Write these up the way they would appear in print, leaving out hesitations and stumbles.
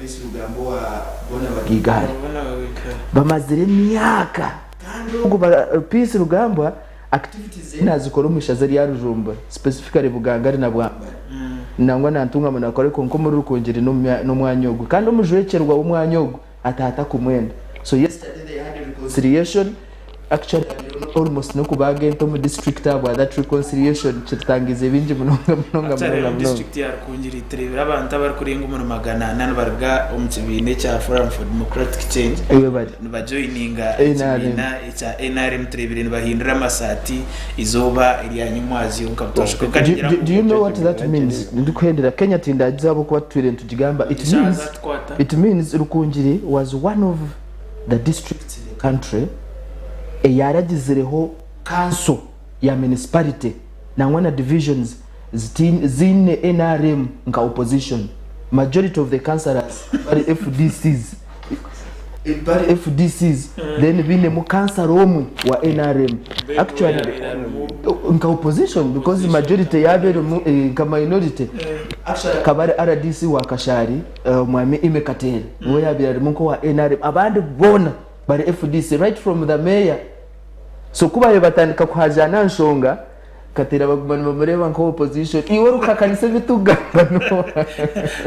Peace Rugambwa owa Boona Bagiigahare. Bamazire emyaka kandi ogu Peace Rugambwa activities ze nazikora omu ishaza rya Rujumbura specifically Bugangari na Bwambare. Nangwa na Ntungamo nakora kwonka omuri Rukungiri n'omwanya ogwo. Kandi omujwekyerwa w'omwanya ogwo ataaha takumwenda. So yesterday they had a reconciliation actually almost n'okubaaga ente omu district ahabwa that reconciliation kitutangiize bingi munonga munonga Actually munonga omu munonga. district ya Rukungiri tureebire abantu abarikurenga omuri 400 nibaruga omu kibiina ekya Forum for Democratic Change Iwe bari. nibajoyininga NRM. ekibiina ekya NRM tureebire nibahindura amasaati eizooba erya nyimwazyo nka butoosha kwonka Do, ningira do, ngu do you know what that means? Ndikuhendera Kenya tindagiza ahabw'okuba tutwire nitugigamba it eshaaha means zatukwata. it means Rukungiri was one of the districts in the country eyaragizireho kanso ya municipality nangwa na divisions ziine nrm nka opposition majority of the councillors bari FDCs bari FDCs then bainemu kansara omwe wa nrm actually nka opposition because majority yaaba erimu nka minority actually akaba ari RDC wa Kashari Omwami Immy Kateera niwe yaabaire arimu nk'owa nrm abandi boona bari FDC right from the mayor so ku baabaire batandika kuhajaana aha nshonga Kateera baguma nibamureeba nka opposition iwe orikuhakanisa ebi turikugamba n'oha?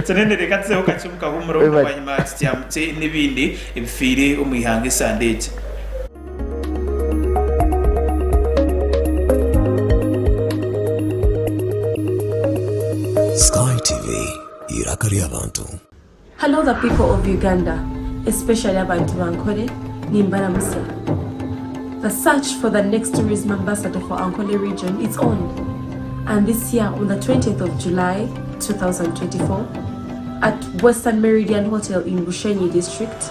Kinene reka tuzeho kakye omu kahuumuro Webale. bwanyima tutyamukye n'ebindi ebifiire omu ihanga esande egi. Sky TV, eiraka ry'abantu. Hello the people of Uganda especially abantu ba Ankole nimbaramusa. The search for the next tourism ambassador for Ankole region is on and this year on the 20th of July 2024 at Western Meridian Hotel in Bushenyi district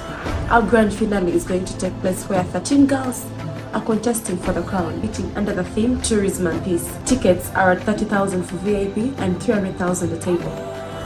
our grand finale is going to take place where 13 girls are contesting for the crown meeting under the theme tourism and peace. Tickets are at 30,000 for VIP and 300,000 a table.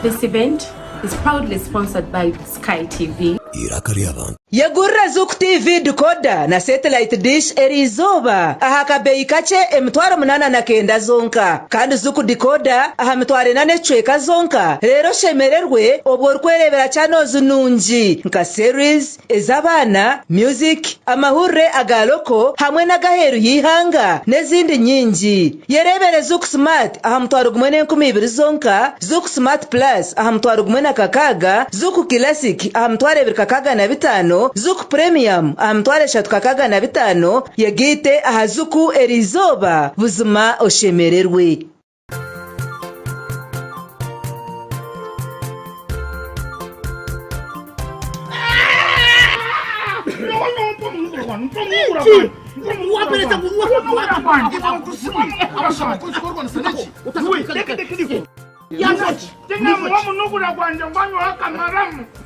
This event is proudly sponsored by Sky TV. Eiraka ry'abantu. Yegurira Zuku TV decoder na satellite dish eriizooba aha kabeeyi kakye 8,900 zonka kandi Zuku decoder aha 4,000 n'ekicweka zonka reero oshemererwe obwo orikwereebera channels nungi nka series, ez'abaana, music, amahurire aga loko hamwe n'ag'aheeru y'eihanga n'ezindi nyingi. Yereebere Zuku Smart aha 1,200 zonka, Zuku Smart Plus aha 1,600, Zuku Classic aha 2,605, Zuku Premium aha 3,605, yegaite aha Zuku eriizooba buzima oshemererwe.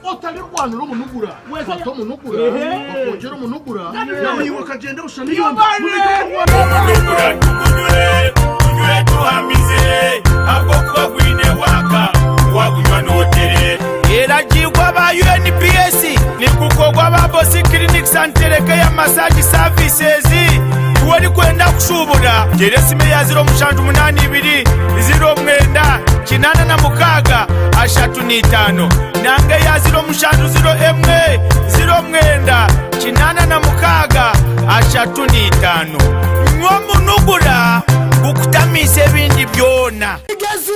Otarirwanira omunugura kwata omunugura bakwongyera omunugura naiwe okagyenda oshusha Omunugura tugunywe, tunywe tuhamize, ahabw'okuba gwine waaka, wagunywa nootere. Eragiirwe aba UNPS nigukorwa aba Bosi Clinics and Telecare Massage Services. Iwe orikwenda kushuubura, teera esimu eya 0782 09 86 35 nanga eya 0701 09 86 35. Nywa omunugura gukutamiise ebindi byona. Kigezi!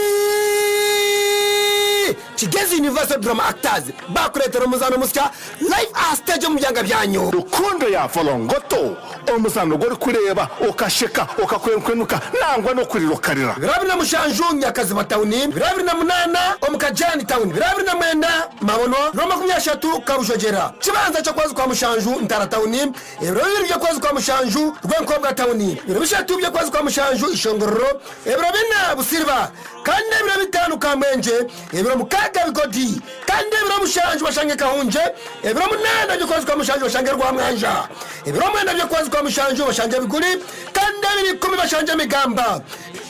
Kigezi Universal Drama Actors baakureetera omuzaano musya live aha siteegi omu byanga byanyu. Rukundo ya Volongoto, omuzaano ogu orikureeba okasheka, okakwenkwenuka nangwa n'okurira okarira. 27 Nyakaziba Town, 28 omu Kajaani Town, 29 Mabono, 30 Kabujogyera, Kibanza ky'okwezi kwa mushanju Ntara Town, ebiro bibiri by'okwezi kwa mushanju Rwenkobwa Town, ebiro bishatu by'okwezi kwa mushanju Ishongororo, ebiro bina Busiriba, kandi n'ebiro bitaano Kamwengye, ebiro mukaaga Bigodi, kandi ebiro mushanju bashange Kahungye, ebiro munaana by'okwezi kwa mushanju bashange Rwamwanja, ebiro mwenda by'okwezi kwa mushanju bashange Biguri, kandi ebiro ikumi bashange Migamba,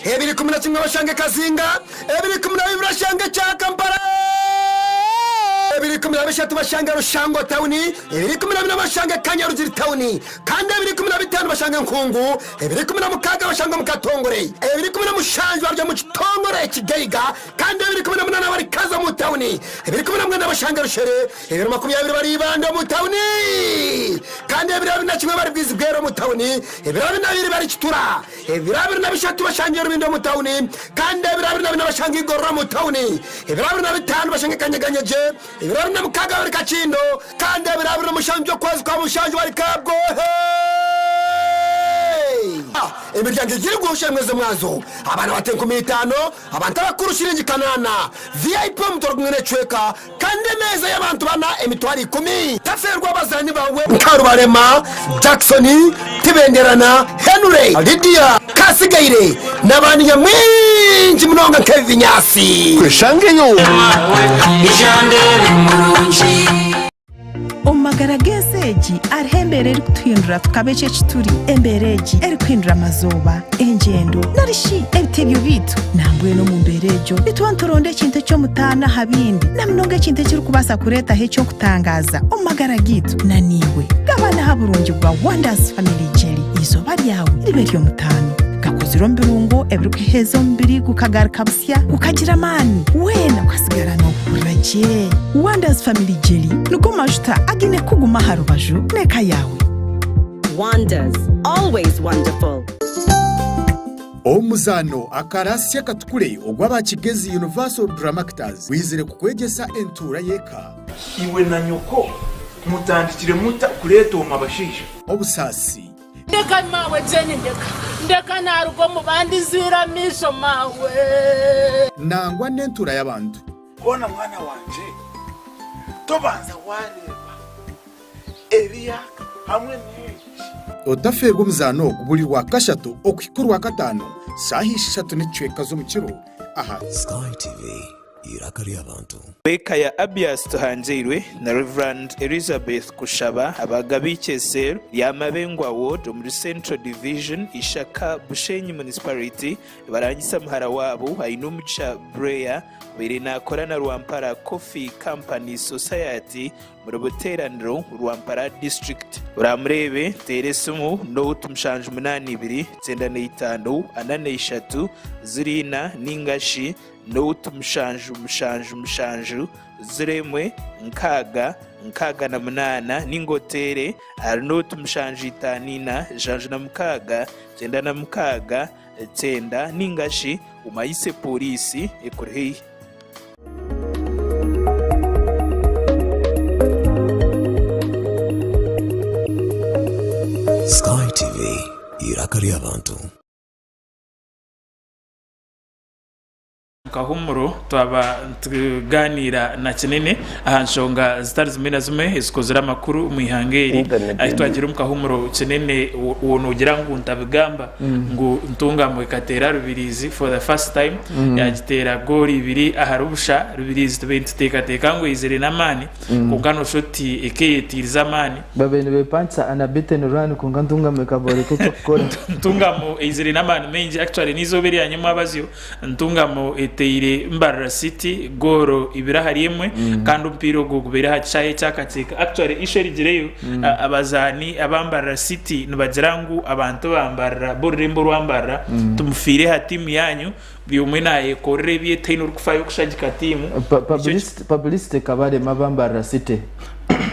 ebiro 11 bashange Kazinga, ebiro 12 bashange Kyakampala. 2013 bashange Rushango tawuni, 2014 bashange Kanyarugiri tawuni kandi 2015 bashange Nkungu, 2016 bashange omu Katongore, 2017 bari omu kitongore Kigaiga kandi 2018 bari Kazo omu tawuni, 2019 bashange Rushere, 2020 bari Ibanda omu tawuni kandi 2021 bari Bwizibwera omu tawuni, 2022 bari Kitura. 2023 bashanga Rubindo omu tawuni kandi 2024 bashanga Igorora omu tawuni, 2025 bashanga Kanyeganyegye, 2026 bari Kakindo kandi 2027 by'okwezi kwa mushanju bari Kabwohe. Emiryango egirigwaho shemwezi mwazo, abaana bato 5000, abantu abakuru shiringi kanaana, VIP omutwaro gumwe n'ekicweka kandi emeeza y'abantu bana 100,000. Tafeerwa abazaani baawe nka Rubarema, Jackson, Tibenderana, Henry, Lydia, Kasigaire n'abandi nyamwingi munonga nk'ebi binyaatsi. Tweshangeyo. Omu magara g'ensi egi hariho embeera erikutuhindura tukaba eki eki turi. Embeera egi erikuhindura amazooba, engyendo, nari shi ebitebyo byaitu. Nambwenu omu mbeera egyo nituba nituronda ekintu eky'omutaano aha bindi, na munonga ekintu ekirikubaasa kureetaho eky'okutangaaza omu magara gaitu. Na naiwe gabana aha burungi bwa Wonders Family Jelly. Eizooba ryawe ribe ery'omutaano. Gakozirwe omu birungo ebirikuheeza omubiri gukagaruka busya, gukagira amaani, weena okasigara noohurira gye. Wonders Family Jelly nigo majuta againe kukuguma aha rubaju n'eka yaawe. Wonders, always wonderful. Omuzaano Akarasya Akatukure ogw'aba Kigezi Universal Dramactors gwizire kukwegyesa entuura y'eka. Iwe na nyoko mutandikire muta kureeta omu abashaija? Obusaasi. Ndeka maawe Jane ndeka. Ndeka naruga omu bandi nzwire amaisho maawe. Nangwa n'entuura y'abantu. Hoona mwana wangye, tobanza waareeba ebiyaka hamwe n'egi. Otafeerwa omuzaano ogu buri Rwakashatu okuhika Orwakataano shaaha ishatu n'ekicweka z'omukiro aha. Sky TV, eiraka ry'abantu. Eka ya Abias Tuhangeirwe na Rev. Elizabeth Kushaba abagabiikye cell ya Mabengwa Ward omuri Central Division, Ishaka, Bushenyi Municipality nibarangisa muhara waabo Ainomugisha Breya obaire naakora na Rwampara Coffee Company Society omuri Buteraniro, Rwampara District. Oramureebe teera esimu nooti 782 95 43 04 ninga shi nooti 7 7 7 01 6 68 ninga oteere ahari nooti 7 5 4 76 96 9 ninga shi omanyise pooriisi ekuri haihi. Sky TV, eiraka ry'abantu. Kahumuro twaba nitugaaniira na Kinene aha nshonga zitari zimwe na zimwe ezikozire amakuru omu ihanga eri. Ahi twagiire omu kahumuro Kinene wo noogira ngu ntabigamba ngu Ntungamo ekateera Rubirizi for the first time yaagiteera goolo ibiri ahari busha. Rubirizi tubaire nituteekateeka ngu eizire n'amaani kwonka nooshusha oti ekeyetiirize amaani. Babaire nibepangisa unbeaten run kwonka Ntungamo ekabooreka eky'okukora. Ntungamo eizire n'amaani maingi actually n'eizooba erya nyomwabazyo Ntungamo eteire Mbarara City goolo ibiri ahari emwe kandi omupiira ogwo gubaire aha kishaayi ekya Kakyeka. Actually issue erigireyo abazaani aba Mbarara City nibagira ngu abantu ba Mbarara b'orurembo orwa Mbarara tumufiire aha tiimu yaanyu buri omwe nayekorera ebye tihaine orikufayo kushagika tiimu. Publicity ekabarema aba Mbarara City.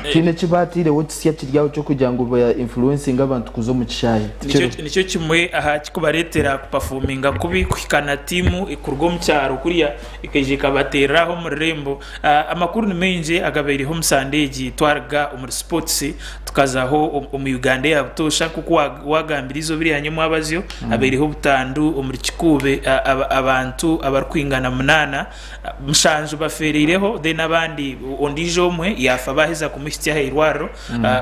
Tihaine eki baataireho kisya kiri aho ky'okugira ngu ba influencinge abantu kuza omu kishaayi. Tikiriho. Nikyo kimwe aha kikubareetera kupafominga kubi kuhika na tiimu kuruga omu kyaro kuriya ekaija ekabateerera aha omu rurembo. Amakuru ni maingi agabaireho omu sande egi twaruga omuri sipotsi tukazaho omu Uganda eya butoosha nk'oku waagambire eizooba erya nyomwabazyo habaireho obutandu omuri Kikuube abantu abarikwingana munaana 7 bafeereireho then abandi ondiijo omwe yaafa baaheza kumuhitsya aha irwariro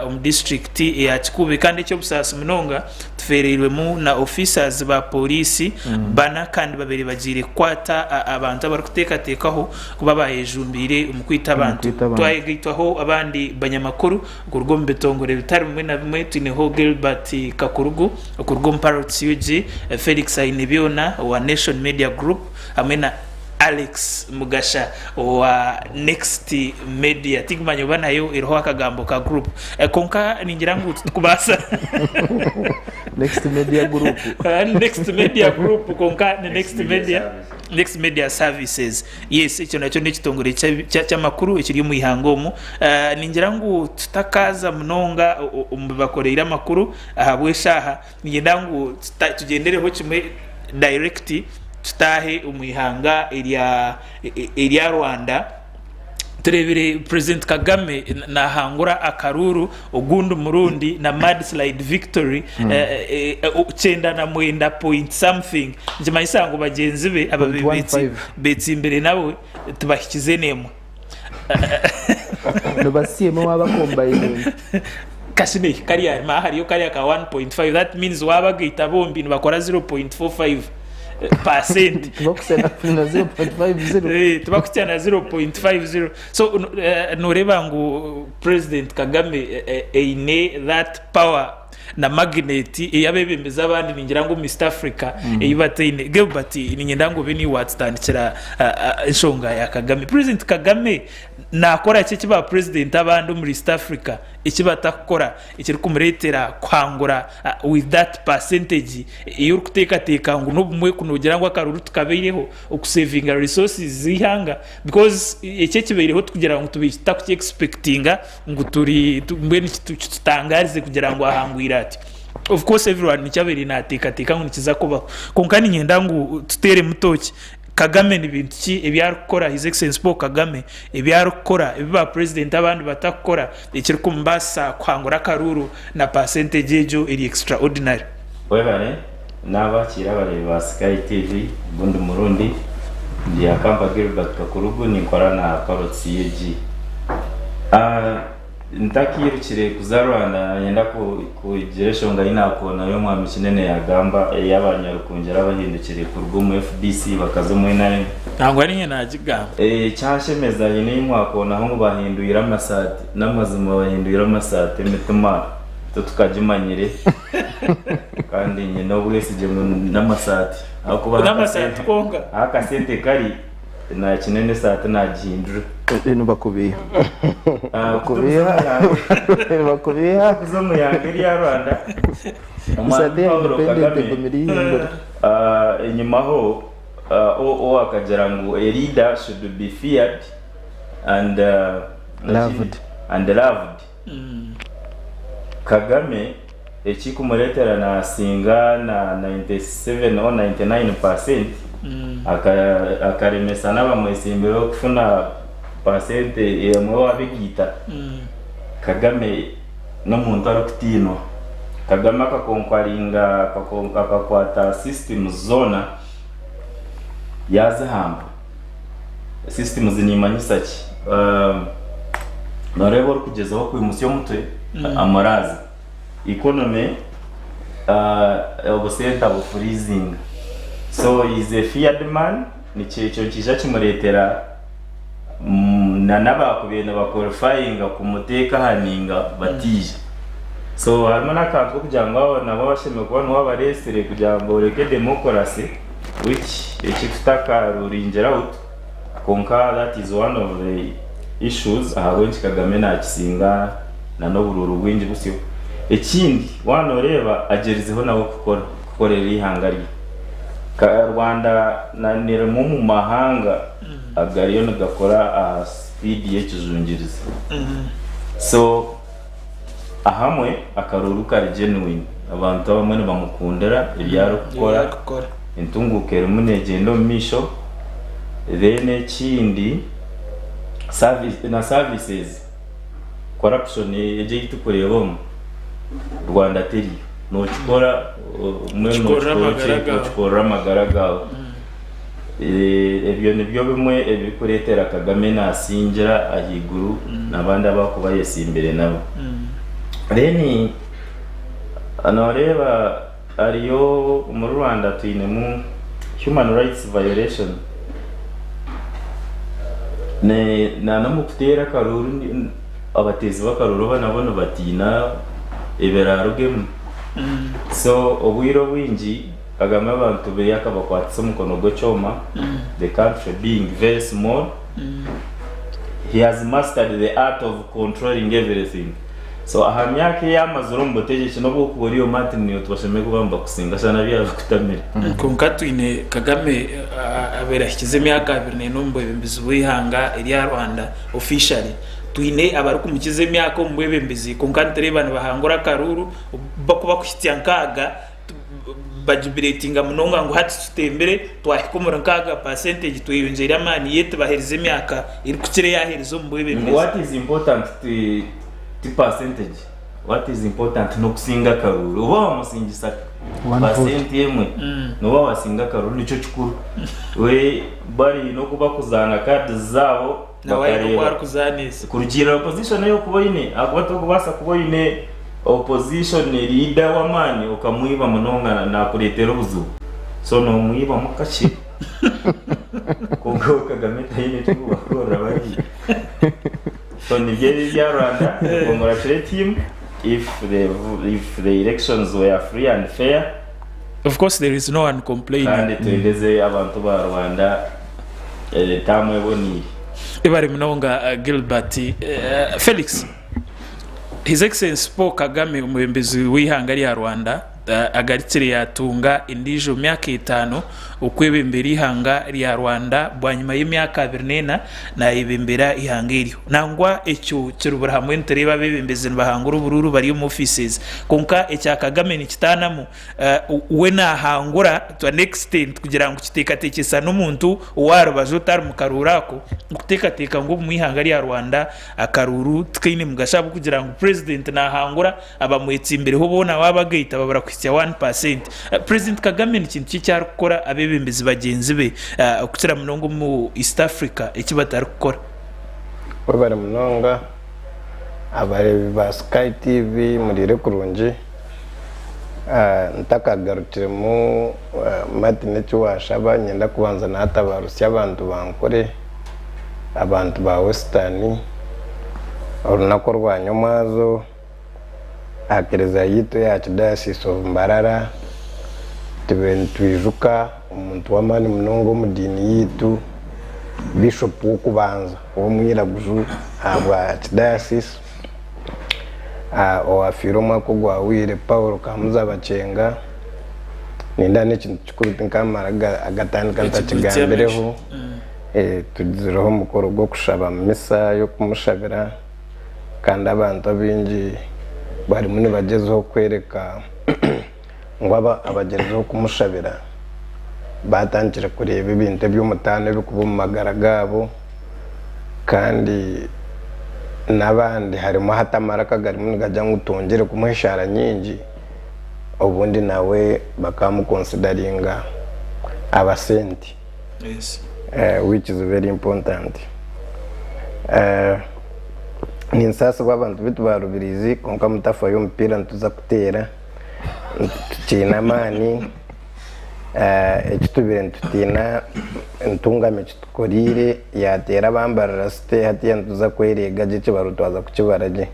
omu disiturikiti eya Kikuube kandi eky'obusaasi munonga tufeereirwemu na officers ba pooriisi bana kandi babaire bagiire kukwata abantu abarikuteekateekwaho kuba baayejumbiire omu kwita abantu. Twayegaitwaho abandi banyamakuru kuruga omu bitongore bitari bimwe na bimwe twineho Gilbert Kakurugu okuruga omu Parrots UG, Felix Ainebyona owa Nation Media Group hamwe na. Alex Mugasha owa Next Media. Tinkumanya oba nayo eriho akagambo ka group. Kwonka ningira ngu titukubaasa. Next Media Group. Next Media Group kwonka ni Next Media Next Media Services. Yes, ekyo nakyo n'ekitongore ky'amakuru ekiri omu ihanga omu. Ningira ngu tutakaaza munonga omu bibakoreire amakuru ahabw'eshaaha, niinyenda ngu tugyendereho kimwe direct tutaahe omu ihanga erya Rwanda. Tureebire President Kagame nahangura akaruuru ogundi murundi na mudslide victory 99 point something nikimanyisa ngu bagyenzi be ababaire betsimbire nawe tibahikize n'emwe. Nibasiima waaba combininga. Kasine kariya hariyo kariya ka 1.5 that means waabagaita bombi nibakora 0.45. percent Tibakuhitsya na 0.50. Eh, tibakuhitsya na 0.50 so noreeba ngu president Kagame eine that power na magnet ei abebembezi abandi ningira ngu omu East Africa ei bataine. Gilbert niinyenda ngu obe niiwe watutandikira enshonga ya Kagame. President Kagame nakora ki eki ba president abandi omuri East Africa eki batakukora ekirikumureetera kuhangura with that percentage ei orikuteekateeka ngu n'obumwe ku noogira ngu akaruru tikabaireho okusevinga resources z'eihanga because eki ekibaireho tikugira ngu tubaire tutakuki expectinga ngu turi mbwenu kitutangarize kugira ngu ahangwire ati. Of course everyone nikyo abaire naateekateeka ngu nikiza kubaho kwonka niinyenda ngu tuteeremu tooki. Kagame ni bintu ki ebi arikukora, His Excellency Paul Kagame ebi arikukora ebi ba Purezidenti abandi batakukora ekirikumubaasisa kuhangura akaruuru na percentage egyo eri extraordinary? Webare nabakiira abareebi ba Sky TV ogundi murundi ndi Akampa Gilbert Kakurugu ninkora na Parrots UG. Ntakiirukire kuza Rwanda niinyenda kugira enshonga ei naakoonayo Omwami Kinene yaagamba ey'abanyarukungyera abahindukire kuruga omu FDC bakaza omu nrm. Nangwa niinye naagigamba. Ekyanshemeza haine ei mwakoonaho ngu bahindwire amasaati. N'amazima bahindwire amasaati emitima itwe tukagimanyire kandi nyine obwesigye ngu n'amasaati ahabw'okuba N'amasaati kwonka. ahu akasente kari Na Kinene esaati nagihindura. Nibakubiiha. Bakubiiha. Nibakubiiha. Kuza omu ihanga erya Rwanda. Esaati ya Paul independent Kagame egumire ihindura. Enyimaho o akagira ngu a leader should be feared and Loved. and loved. Kagame Ekikumuretera nasinga na 97 or 99 percent akaremesa n'abamwetsimbireho kufuna percent emwe wabigaita. Kagame n'omuntu arikutiinwa. Kagame akakonkwaringa akakwata systems zoona yazihamba. Systems nimanyisa ki? Noreeba orikugyezaho kwimutsya omutwe amuraaza. Economy obusente abufreezinga. So he is a feared man, nikyo ekyo nikiija kimureetera na n'abaakubaire nibaqualifyinga kumuteeka aha ninga bataija. So harimu n'akantu k'okugira ngu abo nabo bashemereire kuba nibo abareetsire kugira ngu booreke democracy which eki tutakarulingira out kwonka that is one of the issues ahabw'enki Kagame naakisinga na n'oburuuru bwingi busyo. Ekindi waaba nooreeba agyerizeho nawe kukora kukorera eihanga rye. Rwanda ni rimwe omu mahanga agariyo nigakora aha sipiidi y'ekijungirizi. So ahamwe akaruuru kari genuine abantu abamwe nibamukundira ebi arikukora, entunguuka erimu neegyenda omu maisho. Then ekindi na services. Corruption egi ei turikureeba omu Rwanda teriyo. Nokikora mbwenu nokikorera amagara gaawe. Ebyo nibyo bimwe ebirikureetera Kagame naasingira ahaiguru n'abandi abu arikuba ayetsimbire nabo. Then nooreeba hariyo omuri Rwanda twinemu human rights violation. N'omu kuteera akaruuru abateezi b'akaruuru aba nabo nibatiina ebiraarugemu. So obwire obwingi. Kagame abantu beye akabakwatisa omukono gw'ekyoma, the country being very small, he has mastered the art of controlling everything. So aha myaka ei amazire omu butegyeki n'obu orikuba ori Martin niiwe tibashemereire kuba nibakusinga shana byabikutamire. Kwonka twine Kagame abaire ahikize emyaka 24 omu bwebembezi bw'eihanga erya Rwanda officially. Twine abarikumukiza emyaka omu bwebembezi kwonka nitureeba nibahangura akaruuru bakuba kuhitsya nkaaga bajubiletinga munonga ngu hati tutembire twahika omuri nkaaga percentage tweyongyeire amaani yet baherize emyaka erikukira ei aherize omu bwebembezi. What is important ti ti percentage what is important n'okusinga akaruuru oba wamusingisa percent emwe noba wasinga akaruuru nikyo kikuru we bari n'oku bakuzaana cards zaabo Nawe aine oku bakareeba arikuzaanisa. Kurugiirira opposition ei orikuba oine ahakuba torikubaasa kuba oine opposition leader w'amaani okamwiba munonga nakureetera obuzibu so nomwibamu kakye kwonka we Kagame taine eki arikubakorera bariya so nibyo ebi ebya Rwanda congratulate him if the, if the elections were free and fair. Of course there is no one complaining. Kandi twendeze abantu ba Rwanda Taamu eboneire. Webare munonga Gilbert. Felix, His Excellency Paul Kagame omwebembezi w'eihanga rya Rwanda agarukire yatunga endiijo myaka etaano okwebembera eihanga rya Rwanda bwanyima y'emyaka 24 nayebembera eihanga eryo. Nangwa ekyo kiri buri hamwe nitureeba abebembezi nibahangura oburuuru bari omu offices kwonka ekya Kagame nikitaanamu. We naahangura to an extent kugira ngu kiteekateekyesa n'omuntu ow'aha rubaju otari mu karuuru ako okuteekateeka ngu omu ihanga rya Rwanda akaruuru tikaine mugasho ahabw'okugira ngu purezidenti naahangura abamwetsimbireho boona waabagaita babura kuhitsya one percent. Purezidenti Kagame ni kintu ki eki arikukora abeebembezi bagyenzi be okukira munonga omu East Africa eki batarikukora? Webare munonga abareebi ba Sky TV muriire kurungi. Ntakagarukiremu Martin eki waashaba, niinyenda kubanza naatabarutsya abantu ba Nkore, abantu ba Western, orunaku orwa nyomwazo aha kereziya yaitu eya Archdiocese of Mbarara, tube nitwijuka omuntu w'amaani munonga omu diini yaitu, Bishop w'okubanza ow'omwiraguju ahabwa Archdiocese. Owaafiire omwaka ogwahweire Paul Kamuza Bakyenga, nindeeba n'ekintu kikuru tinkamara agatandika ntakigambireho, tugizireho omukoro gw'okushaba misa y'okumushabira kandi abantu abaingi barimu nibagyezaho kworeka ngu abagyerizeho kumushabira baatandikire kureeba ebintu eby'omutaano ebirikuba omu magara gaabo kandi n'abandi harimu hati amaraka garimu nigagira ngu twongyere kumuha eshaara nyingi obundi nawe bakamukonsidaringa aba sente which is very important. Ninsaasibwa abantu beitu ba Rubirizi kwonka mutafayo omupiira nituza kuteera. Tutiine amaani, eki tubaire nitutiina entungamo eki tukoriire yaateera abambarira site hatiiya nituza kwereega gye ekibaruro twaza kukibara gye.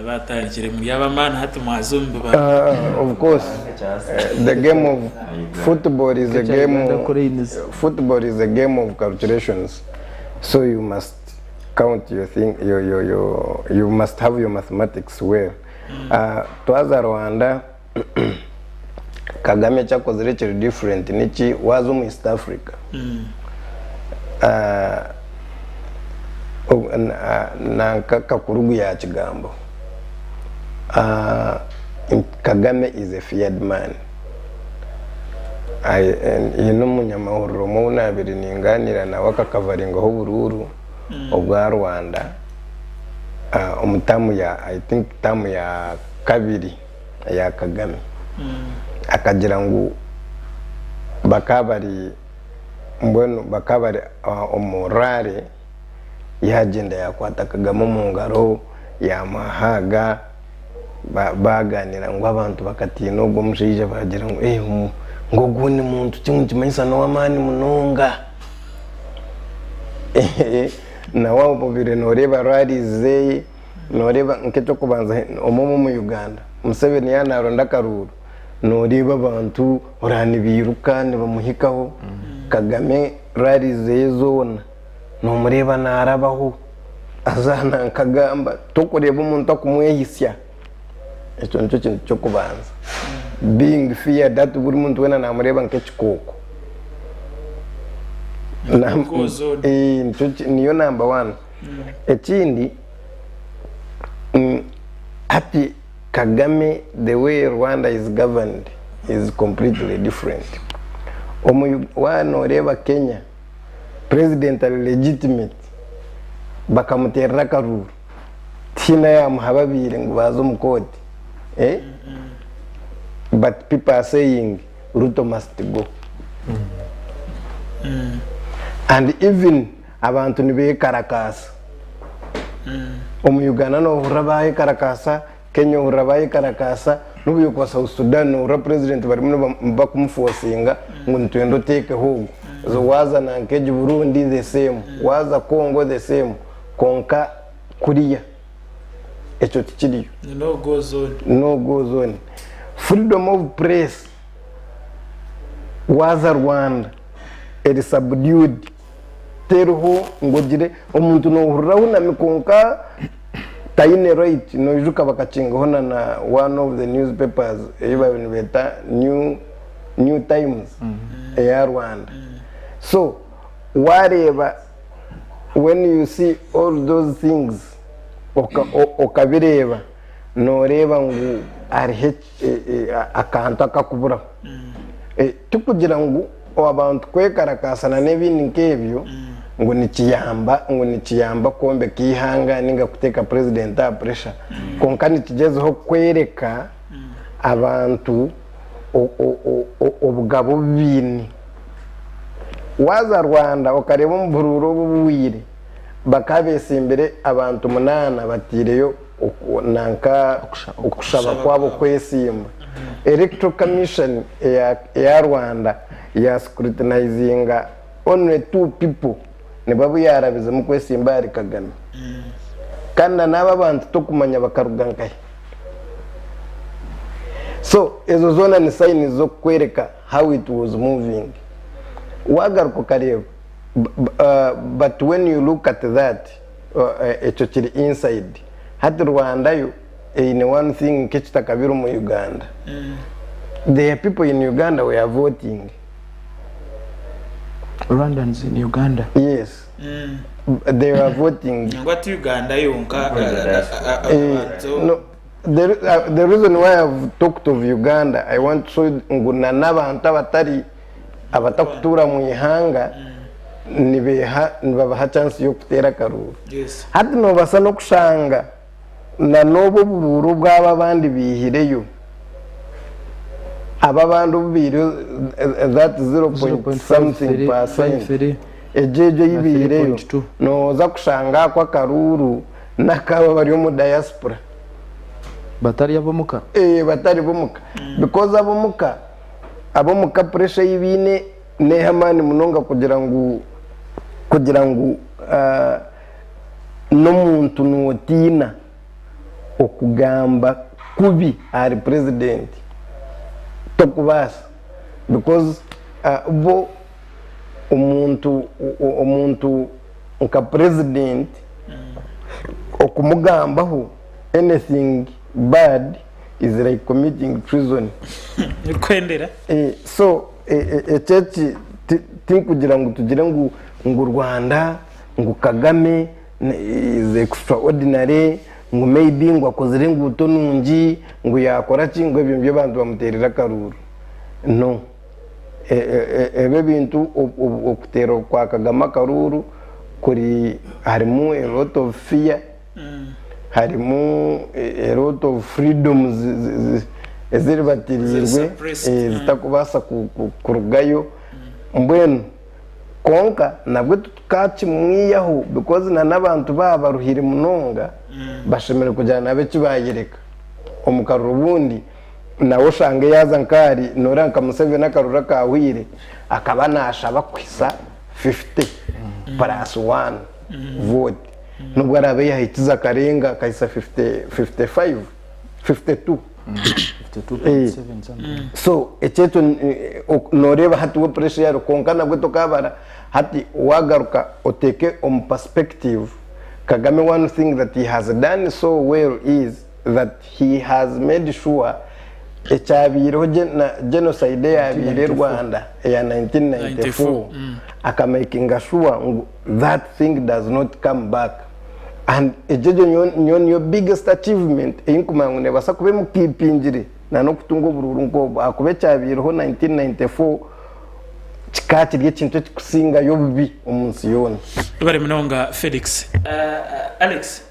Batandikire muri ab'amaani hati mwaza omu bibaro. Of course the game of football is a game football is a game of calculations so you must count your thing your, your, your, you must have your mathematics well. Twaza Rwanda, Kagame eki akozire kiri different niki waaza omu East Africa nanka Kakurugu yakigambaho Kagame is a feared man haine omunyamahurire omwe ou nabaire ninganiira nawe akakavaringaho oburuuru obwa Rwanda. Omu taamu ya I think taamu ya kabiri eya Kagame akagira ngu bakaba bari mbwenu bakaba bari omu rally yagyenda yakwata Kagame omu ngaro yamuha haaga baganira ngu abantu bakatiina ogwo omushaija bagira ngu ngu ogu ni muntu ki ngu nikimanyisa n'owamaani munonga. Nawe obaire noreeba rallies ze, noreeba nk'ekyokubanza omwe omu Uganda, Museveni yaaba naronda akaruuru, Nooreeba abantu oraba nibairuka nibamuhikaho. Kagame rallies ze zoona noomureeba naarabaho aza nanka agamba. Torikureeba omuntu akumwehisya. Ekyo nikyo kintu ky'okubanza. Being feared hati buri muntu weena naamureeba nk'ekikooko. Niyo number one. Ekindi hati Kagame the way Rwanda is governed is completely different. Omu waaba nooreeba Kenya, president ari legitimate bakamuteerera akaruuru tihaine ayaamuha babiire ngu baaze omu kooti eh? But people are saying Ruto must go. And even abantu nibekarakaasa. Omu Uganda nohurira bayekarakaasa, Kenya ohurira bayekarakaasa, n'obu yokuba South Sudan nohurira president barimu bakumufosinga ngu nitwenda oteekeho ogu. So waaza nanka egi Burundi the same, waaza Congo the same, kwonka kuriya ekyo tikiriyo. No go zone. No go zone. Freedom of press waaza Rwanda eri subdued. Teriho ngu ogire omuntu nohurira ahunami kwonka tayine right noijuka bakakingaho na na one of the newspapers eyi babaire nibeta new new times eya Rwanda so wareeba when you see all those things okabireeba noreeba ngu hariho akantu akakuburaho tikugira ngu abantu kwekarakaasana n'ebindi nk'ebyo ngu nikiyamba ngu nikiyamba kwombeka eihanga ninga kuteeka purezidenti aha puresha kwonka nikigyezaho kworeka abantu obugabe obu baine. Waaza Rwanda okareeba omu buruuru obu obuhweire bakaba betsimbire abantu munaana bataireyo nanka okushaba kwabo kwesimba. Electoral Commission eya Rwanda ya scrutinizinga only two people nibo abu yarabizemu kwesimba ahari Kagame. Kandi na n'abo abantu tokumanya bakaruga nkahi. So ezo zoona ni signs z'okukwereka how it was moving. Wagaruka okareeba but when you look at that ekyo kiri inside. Hati Rwanda yo eine one thing nk'ekitakabire omu Uganda. Their people in Uganda were voting. Rwandans in Uganda. Yes. They were voting. Nangwa ti Uganda yonka abantu. No, the reason why I've talked of Uganda, I want to show ngu na n'abantu abatari abatakutuura mu ihanga nibeha nibabaha chance y'okuteera akaruuru. Yes. Hati noobasa n'okushanga na n'obu oburuuru obwabo abandi baihireyo, abo abandi obu baihireyo that zero point something percent, egyo egyo ei baihireyo, nooza kushanga ako akaruuru n'akaabo abari omu diaspora. Batari ab'omuka? Eeh batari b'omuka because ab'omuka, ab'omuka pressure ei baine n'ey'amaani munonga kugira ngu kugira ngu n'omuntu nootiina okugamba kubi ahari purezidenti tokubaasa because bo omuntu omuntu nka purezidenti okumugambaho anything bad is like committing treason. Kwendera. So ekyo eki tinkugira ngu tugire ngu ngu Rwanda ngu Kagame is extraordinary ngu maybe ngu akozire enguuto nungi ngu yakora ki ngu ebyo nibyo abantu bamuterera akaruuru no ebyo ebintu okuteera kwa Kagame akaruuru kuri harimu a lot of fear harimu a lot of freedoms eziribatiriirwe zitakubaasa kurugayo mbwenu kwonka nabwe tutakimwihaho because na n'abantu baaba baruhire munonga bashemereire kugira nabo eki bayereka omu karuru obundi nawe oshange yaaza nk'ahari noreeba nka Museveni akaruru akahweire akaba nashaba kuhisa 50 plus one vote. N'obu araabe yaahikize akarenga akahitsya 55, 52. So ekyekyo noreeba hati we pressure yari kwonka nabwe tokabara hati wagaruka oteeke omu perspective Kagame one thing that he has done so well is that he has made sure ekyabaireho genocide eyabaire Rwanda eya 1994 akamakinga sure ngu that thing does not come back and egyo egyo nyowe niyo biggest achievement eyinkumanya ngu nebaasa kuba emukipingire nanokutunga oburuuru nkobwo ahakuba ekyabaireho 1994 kikaba kiri ekintu ekikusingayo obubi omunsi yoona. Webare munonga Felix. Alex,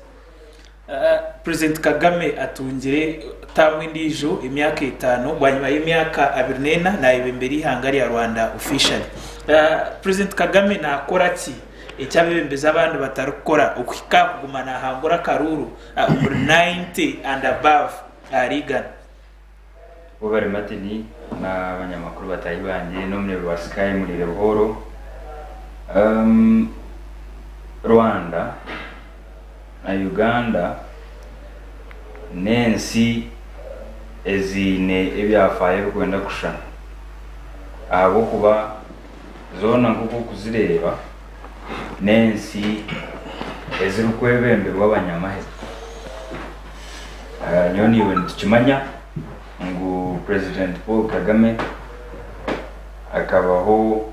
President Kagame atungire taamu endiijo emyaka etaano bwanyima y'emyaka 24 nayebembera eihanga rya Rwanda officially. President Kagame nakora ki eki abebembezi abandi batarikukora okuhika aha kuguma nahangura akaruuru omuri 90 and above ahari igana? Webare Martin n'abanyamakuru bataahi bangye n'omureebi wa Sky Muriire Buhooro. Rwanda na Uganda n'ensi eziine ebyafaayo ebirikwenda kushushana ahabw'okuba zoona nk'oku orikuzireeba n'ensi ezirikwebemberwa abanyamahe. Nyowe naiwe nitukimanya ngu Purezidenti Paul Kagame akabaho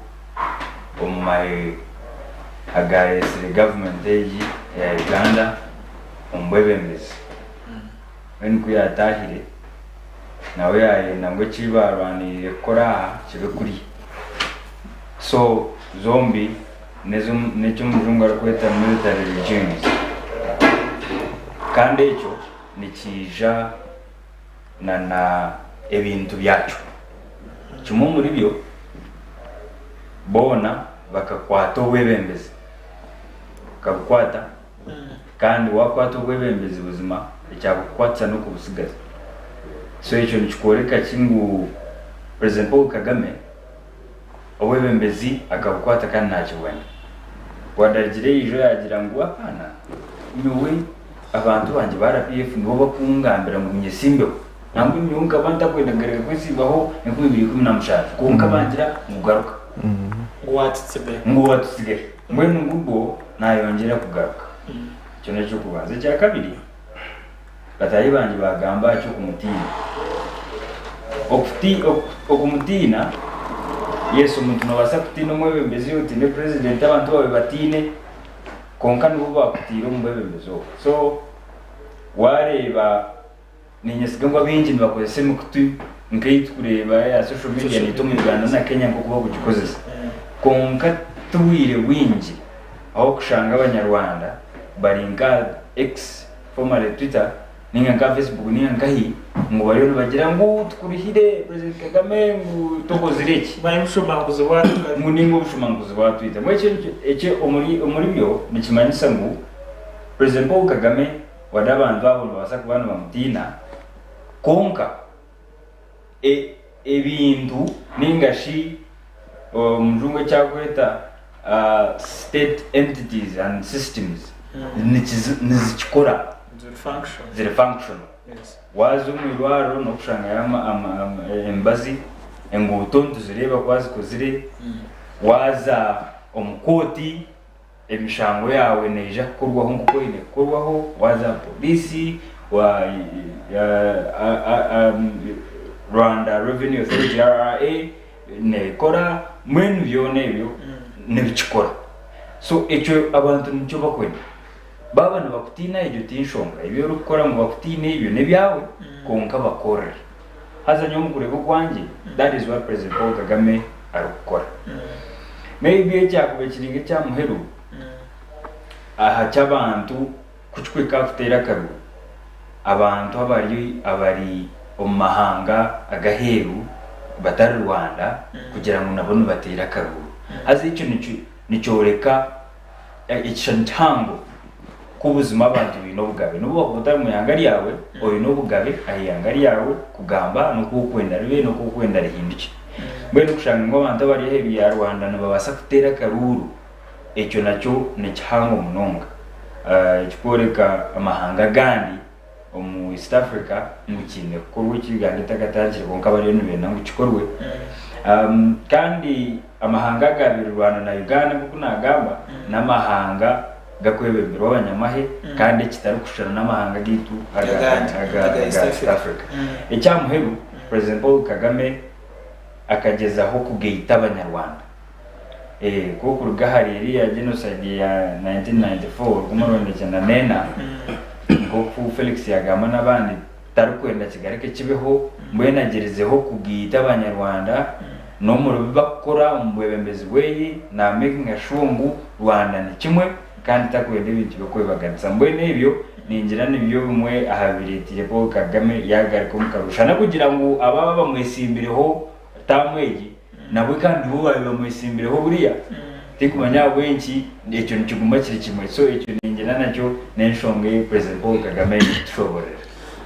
omu mahe agaaretsire gavumenti egi eya Uganda omu bwebembezi. Mbwenu ku yaatahire nawe yaayenda ngu eki baarwaniriire kukora aha kibe kuriya. So zombi n'eki omujungu arikweta military regimes. Kandi ekyo nikiija na na ebintu byakyo. Kimwe omuri byo, boona bakakwata obwebembezi, bakabukwata kandi wakwata obwebembezi buzima ekyabukukwatisa n'okubutsigaza. So ekyo nikikworeka ki ngu President Paul Kagame Obwebembezi akabukwata kandi nakibwenda. Ku adarigire yaija yagira ngu apana nyowe abantu bangye ba RPF nibo bakungambira ngu nyesimbeho nangwa nyowe nkaba ntakwenda kugaruka kwesimbaho 2017 kwonka bangira ngu garuka ngu watutsigahe mbwenu ngu bwo nayongyera kugaruka. Ekyo nekyokubanza. Ekyakabiri Bataahi bangye baagamba aha ky'okumutiina. Okumutiina, yes omuntu noobaasa kutiina omwebembezi, otiine purezidenti, abantu baawe batiine, kwonka nibo baakutiire omu bwebembezi obwo. So waareeba niinyesiga ngu abaingi nibakozesa emikutu nk'ei turikureeba eya social media naitwe omu Uganda na Kenya nk'oku barikugikozesa. Kwonka ti bwire bwingi ahu orikushanga Abanyarwanda bari nka X, formerly Twitter, ninga nka Facebook ninga nkahi ngu bariyo nibagira ngu tukuruhire President Kagame ngu tokozire eki. Manya obushomankuzi bwa Twitter. Ngu ninga obushomankuzi bwa Twitter. Mbwenu ekyo ekyo omuri omuri byo nikimanyisa ngu President Paul Kagame wade abantu abo nibabaasa kuba nibamutiina kwonka e ebintu ninga shi omujungu eki arikweta state entities and systems nizikikora ziri functional. Waaza omu irwariro nokushangayo emibazi, enguuto nituzireeba ku bazikozire, waaza omu kooti emishango yaawe neija kukorwaho nk'oku eine kukorwaho, waaza aha pooriisi, Rwanda Revenue Authority, RRA, neekora, mbwenu byona ebyo nibikikora. So ekyo abantu nikyo barikwenda. Baaba nibakutiina egyo ti nshonga, ebi orikukora ngu bakutiine ebyo n'ebyawe kwonka bakorere. Haza nyowe omu kureeba okwangye that is what President Paul Kagame arikukora. Maybe ekyakubaire kiri nk'ekya muheru aha ky'abantu kukikuhika aha kuteera akaruru, abantu abari abari omu mahanga ag'aheeru batari Rwanda kugira ngu nabo nibateera akaruru. Haza ekyo nikyoreka ekishushani kihango ku buzima abantu baine obugabe. N'obu wakuba otari mu ihanga ryawe, oine obugabe aha ihanga ryawe kugamba n'oku orikwenda ribe n'oku orikwenda rihindukye. Mbwenu kushanga ngu abantu abari aheeru ya Rwanda nibabaasa kuteera akaruuru, ekyo nakyo nikihango munonga ekikworeka amahanga agandi. omu East Africa ngu kiine kukorwa eki Uganda etakatandikire kwonka bariyo nibenda ngu kikorwe. Kandi amahanga agaabaire Rwanda na Uganda nk'oku naagamba n'amahanga gakwebemberwa abanyamahe kandi ekitarikushushana n'amahanga gaitu aga East Africa. Ekya muheru President Paul Kagame akagyezaho kugaita abanyarwanda. Ku okuruga ahari eriya genocide ya 1994, 1994, nk'oku Felix yagamba n'abandi, tarikwenda kigaruke kibeho, mbwenu agyerizeho kugaita abanyarwanda n'omuri bi bakukora omu bwebembezi bweye na makinga sure ngu Rwanda ni kimwe kandi takwenda ebintu by'okwebaganisa. Mbwenu ebyo ningira nibyo bimwe aha bireteire Paul Kagame yagaruka omu karuru shana kugira ngu abo abamwesimbireho taamu egi nabwe kandi nibo baabaire bamwetsimbireho buriya tinkumanya ahabw'enki ekyo nikiguma kiri kimwe so ekyo ningira nakyo n'enshonga ei President Paul Kagame aine kutushoborera.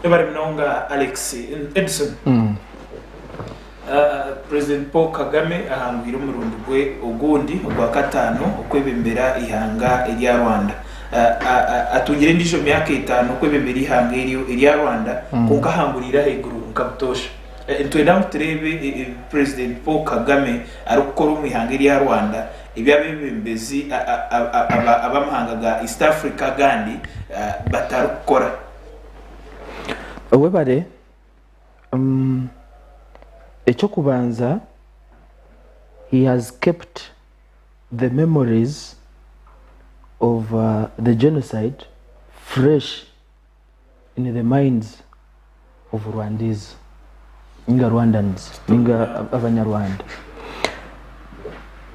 Webare munonga Alex. Edson, President Paul Kagame ahangwire omurundi gwe ogundi ogwa kataano okwebembera eihanga erya Rwanda. Atungire endiijo myaka etaano okwebembera eihanga eryo erya Rwanda kwonka ahanguriire ahaiguru nka butoosha. Nitwenda ngu tureebe ebi Purezidenti Paul Kagame arikukora omu ihanga erya Rwanda ebi abeebembezi ab'amahanga ga East Africa agandi batarikukora. Webare. Eky'okubanza, he has kept the memories of the genocide fresh in the minds of Rwandese ninga Rwandans ninga abanyarwanda.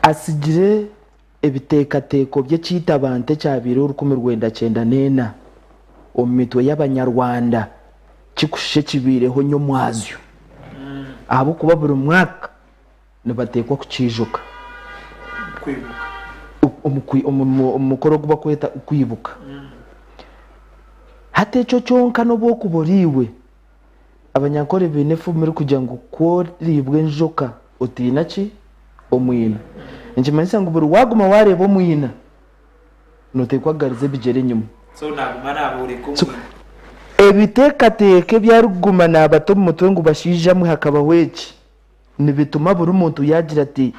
Atsigire ebiteekateeko by'ekiita bantu ekyabaireho 1994 omu mitwe y'abanyarwanda kikushusha ekibaireho nyomwazyo ahabw'okuba buri mwaka nibateekwa kukiijuka omu mukoro ogu barikweta kwibuka. Hati ekyo kyonka n'obu orikuba oriiwe, Abanyankore baine efumu erikugira ngu ku oriibwa enjoka otiina ki? Omwina. Nikimanyisa ngu buri waaguma waareeba omwina, nooteekwa kugariza ebigyere enyima. Ebiteekateeko ebi arikuguma naabata omu mutwe ngu bashaija mwe hakabaho eki, nibituma buri muntu yaagira ati,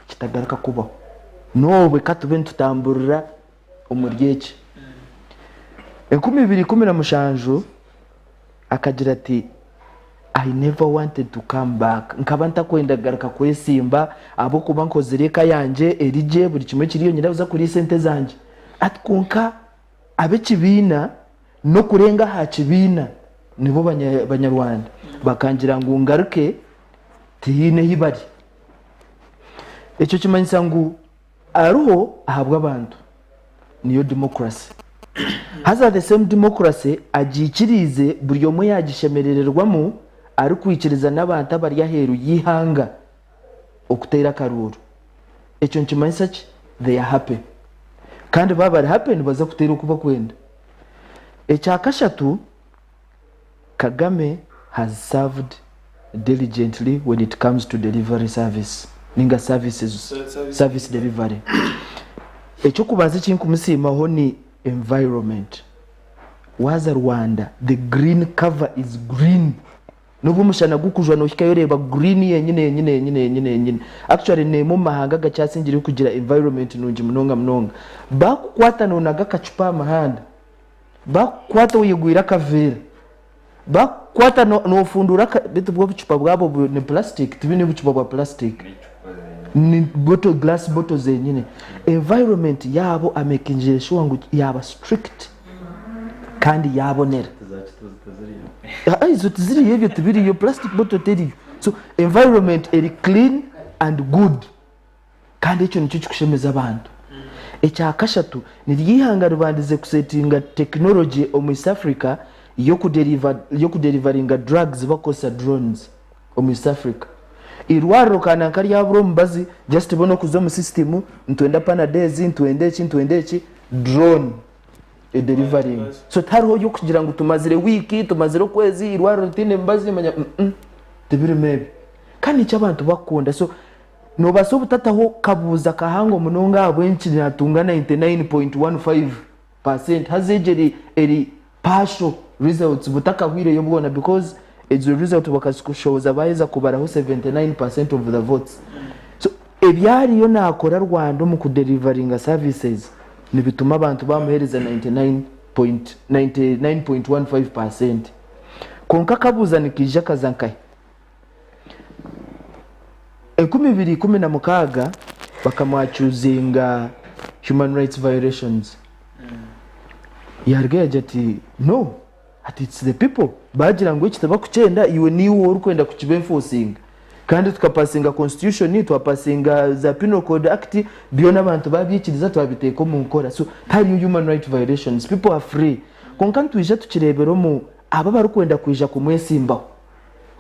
Kitagaruka kubaho. N'obwe ka tube nitutamburira omuri eki. 2017 akagira ati, I never wanted to come back. Nkaba ntakwenda kugaruka kwesimba ahabw'okuba nkozire eka yangye eri gye, buri kimwe kiriyo, nyine kuza kuriisa ente zangye. Ati kwonka ab'ekibiina n'okurenga aha kibiina nibo Banyarwanda bakangira ngu ngaruke tihaine ahi bari. Ekyo kimanyisa ngu ariho ahabw'abantu niyo democracy. Haza the same democracy agiikiriize buri omwe yaagishemerererwamu arikwikiriza n'abantu abari aheeru y'eihanga okuteera akaruuru. Ekyo nikimanyisa ki? They are happy. Kandi baaba bari happy nibaza kuteera oku barikwenda. Ekya kashatu, Kagame has served diligently when it comes to delivery service ninga services, service delivery. Eky'okubanza eki nkumusiimaho ni environment. Waaza Rwanda, the green cover is green. N'obu omushana gukujwa nohikayo oreeba green yenyine yenyine yenyine yenyine yenyine. Actually n'emwe omu mahanga agakyasingireyo kugira environment nungi munonga munonga. Bakukwata nonaga akacupa aha muhanda, bakukwata oyegwire akaveera, bakukwata nofunduura aka beitu bwo obucupa bwabo ni plastic tibine bucupa bwa plastic ni bottle glass bottle zenyine. Environment yaabo amekingire sure ngu yaaba strict. kandi yabonera. Aa ezo tiziriyo ebyo tibiriyo plastic bottle teriyo so environment eri clean and good kandi ekyo nikyo kikushemeza abantu. Ekyakashatu niryo eihanga ribandize kusetinga technology omu East Africa yokuderivaringa drugs bakukozesa drones omu East Africa. Eirwariro kandi nanka ryabura omubazi just bo nokuza omu system nitwenda panado ezi nitwenda eki nitwenda eki drone ederivaringa so tihariho eby'okugira ngu tumazire wiiki tumazire okwezi eirwariro ritaine mibazi manya mm tibirimu ebyo kandi nikyo abantu bakukunda so noobaasa obutataho kabuuza kahango munonga ahabw'enki naatunga 99.15 percent haza egyo eri eri. Partial results butakahwireyo bwona because ezo result bakazikushohoza baheza kubaraho 79% of the votes. So ebi ariyo nakora Rwanda omu kudelivaringa services nibituma abantu bamuhereza 99.15%. Kwonka akabuuza nikaija kaza nkahi? 2016 bakamwacuzinga human rights violations yaruga yagira ati no ati it's the people bagira ngu eki tibakukyenda iwe niiwe orikwenda kukiba enforcinga kandi tukapasinga constitution twapasinga za penal code act byona abantu babyikiriza twabiteeka omu nkora so tihariyo human right violations people are free kwonka nitwija tukireebera omu abo abarikwenda kwija kumwesimbaho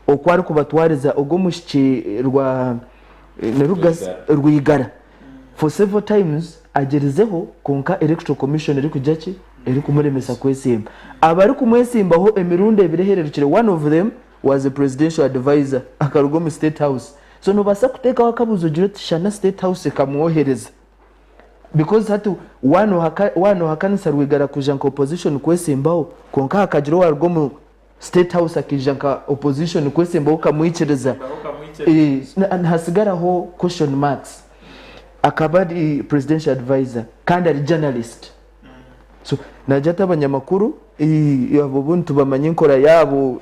oku arikubatwariza ogwo omwishiki rwa Rwigara for several times agyerizeho kwonka electoral commission erikugira ki erikumuremesa kwesimba. Abarikumwesimbaho emirundi ebiri ehererukire one of them was a presidential advisor akaruga omu state house so nobaasa kuteekaho akabuuzo ogire oti shana state house ekamwohereza Because hati waaba nohakanisa Rwigara kwija nka opposition kwesimbaho kwonka hakagira owaruga omu State House akaija nka opposition kwesimbaho okamwikiriza nihasigaraho question marks. Akaba ari presidential advisor kandi ari journalist. So nagira ati abanyamakuru abo obundi tubamanya enkora yaabo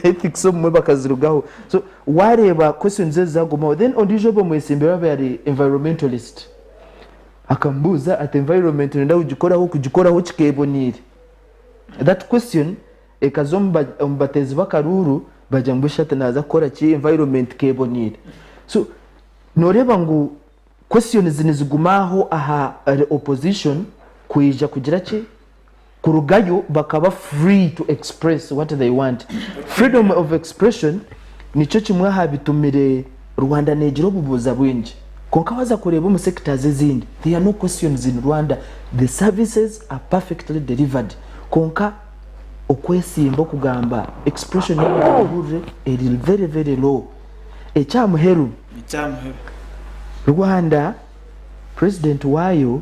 ethics obumwe bakazirugaho. So wareeba questions ezo zagumaho then ondiijo obu omwesimbire abe ari environmentalist akamubuuza ati environment noyenda kugikoraho kugikoraho kikeeboniire? That question ekaza omu bateezi b'akaruuru bagira ngu eshati naaza kukora ki environment keboniire. So nooreeba ngu questions niziguma aho aha opposition kwija kugira ki kurugayo bakaba free to express what they want. Freedom of expression nikyo kimwe aha bitumire Rwanda negira obubuuza bwingi. Kwonka waaza kureeba omu sectors ezindi there are no questions in Rwanda the services are perfectly delivered kwonka okwesimba okugamba expression y'abantu eri very very low. Ekyamuheru Rwanda president waayo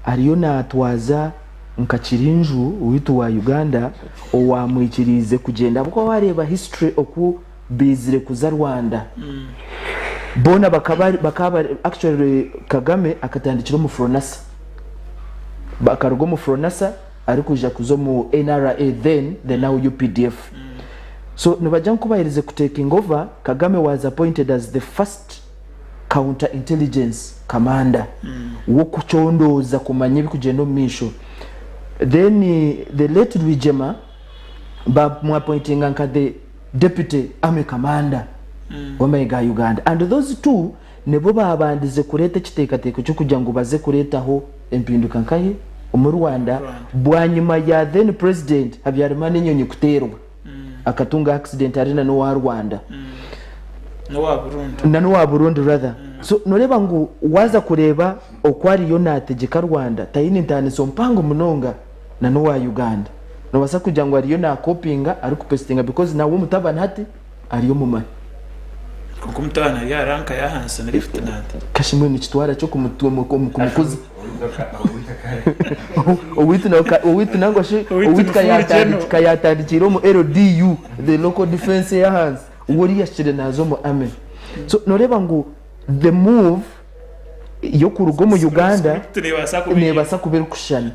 ariyo natwaza nka Kirinju waitu wa Uganda owamwikiriize kugyenda ahabw'okuba wareeba history oku baizire kuza Rwanda boona bakaba bakaba actually Kagame akatandikira omu Fronasa akaruga omu Fronasa arikwija kuza omu NRA then the now UPDF so nibagira ngu kubaherize ku taking over Kagame was appointed as the first counter intelligence commander w'okucondooza kumanya ebikugyenda omu maisho then the late Rwigyema bamuapointinga nka the Deputy Army Commander w'amahe ga Uganda and those two nibo baabandize kureeta ekiteekateeko ky'okugira ngu baze kureetaho empinduka nkahi omu Rwanda bwanyima ya then President Habyarimana enyonyi kuteerwa akatunga accident ari na n'owa Rwanda na n'owa Burundi rather so noreeba ngu waaza kureeba oku ariyo naategyeka Rwanda taine ntaaniso mpango munonga na n'owa Uganda. Nobaasa kugira ngu ariyo nakopinga arikupesitinga because nawe omutabani hati ari omu mahe. Kwonka omutabani ari aha ranka y'ahansi ni lieutenant. Kashi mbwenu nikitwara ki okumukuza? Owaitu nangwa shi owaitu ka yaatandikiire omu LDU, the local defence ey'ahansi, we oriya ahikire naaza omu army. So noreeba ngu the move y'okuruga omu Uganda neebaasa kuba erikushushana.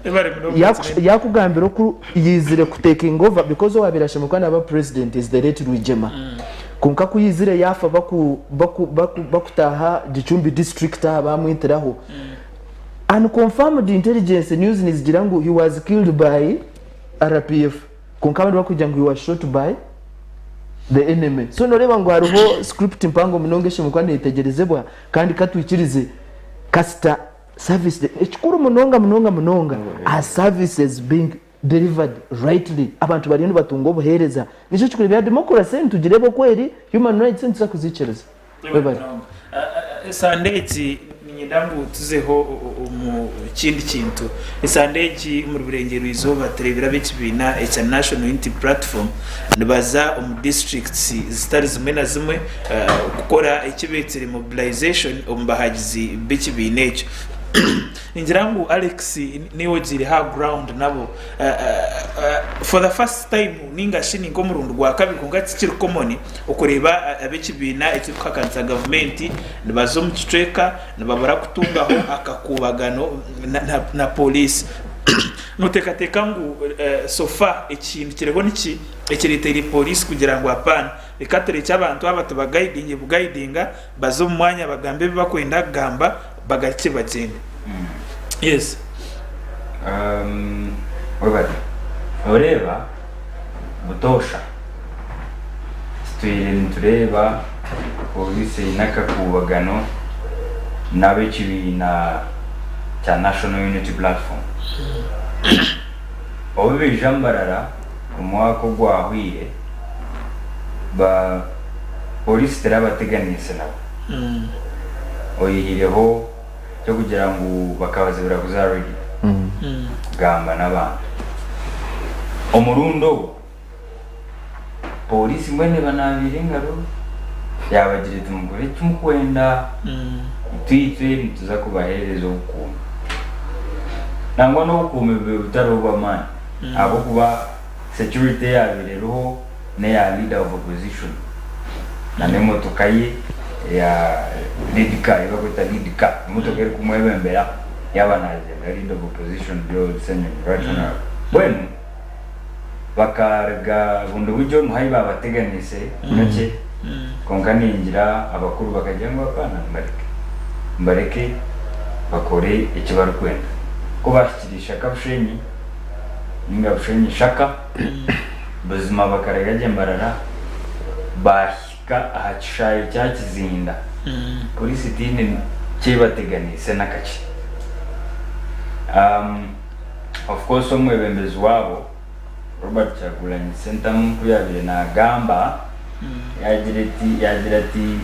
Yaakugambira oku yaizire ku taking over because owaabaire ashemereire kuba naaba president is the late Rwigyema. Kwonka ku yaizire yaafa bakutaaha Gicumbi district aha baamwitiraho. Unconfirmed intelligence news nizigira ngu he was killed by RPF kwonka abandi barikugira ngu he was shot by the enemy. So noreeba ngu hariho script mpango munonga eshemereire kuba neyetegyerezebwa kandi katwikirize kasita service ekikuru munonga munonga munonga are services being delivered rightly abantu bariyo nibatunga obuhereza nikyo kikuru ebya democracy nitugireeba oku eri human rights nituza kuzikiriza. Webare. Esande egi niinyenda ngu tuzeho omu kindi kintu. Esande egi omuri Burengyerwa Izooba tureebire ab'ekibiina ekya National Unity Platform nibaza omu disiturikiti zitari zimwe na zimwe kukora eki beetsire mobilization omu bahagizi b'ekibiina ekyo. Ningira ngu Alex niiwe ogiire aha ground nabo for the first time ninga shi ninka omurundi gwa kabiri kwonka tikiri common okureeba ab'ekibiina ekirikuhakanisa gavumenti nibaza omu kicweka nibabura kutungaho akakuubagano na pooriisi. Noteekateeka ngu so far ekihindukirweho niki ekireeteire pooriisi kugira ngu apaana reka turekye abantu aba tubagaidinge bugaidinga baze omu mwanya bagambe ebi barikwenda kugamba bagarukye bagyende. Yes. Webare. Noreeba butoosha tutwire nitureeba pooriisi eine akakuubagano n'ab'ekibiina kya National Unity Platform. Obu baija Mbarara omwaka ogwahweire, ba pooriisi terabateganiise nabo. Oyihireho eky'okugira ngu bakabazibira kuza aha rediyo kugamba n'abantu. Omurundi ogu, pooriisi mbwenu ebanaabiire engaro yaabagira eti mukore eki murikwenda, itwe itwe nituza kubaheereza obukuumi. Nangwa n'obukuumi bube butari obw'amaani ahabw'okuba security eyaabaire eriho n'eya leader of opposition na n'emotoka ye eya lead car ei barikweta lead car emotoka erikumwebembera yaaba naagyenda leader of opposition Joel Ssenyonyi right honourable mbwenu bakaruga Bundibugyo niho ahi baabateganiise kakye kwonka ningira abakuru bakagira ngu apaana mubareke mubareke bakore eki barikwenda ku baahikire Ishaka Bushenyi ninga Bushenyi Ishaka Buzima bakarega gye Mbarara baahika aha kishaayi kya Kizinda. Poriisi tihaine kyebateganiise n'akakye. Of course omwebembezi waabo Robert Kyagulanyi Ssentamu ku yaabaire naagamba yaagira ati yaagira ati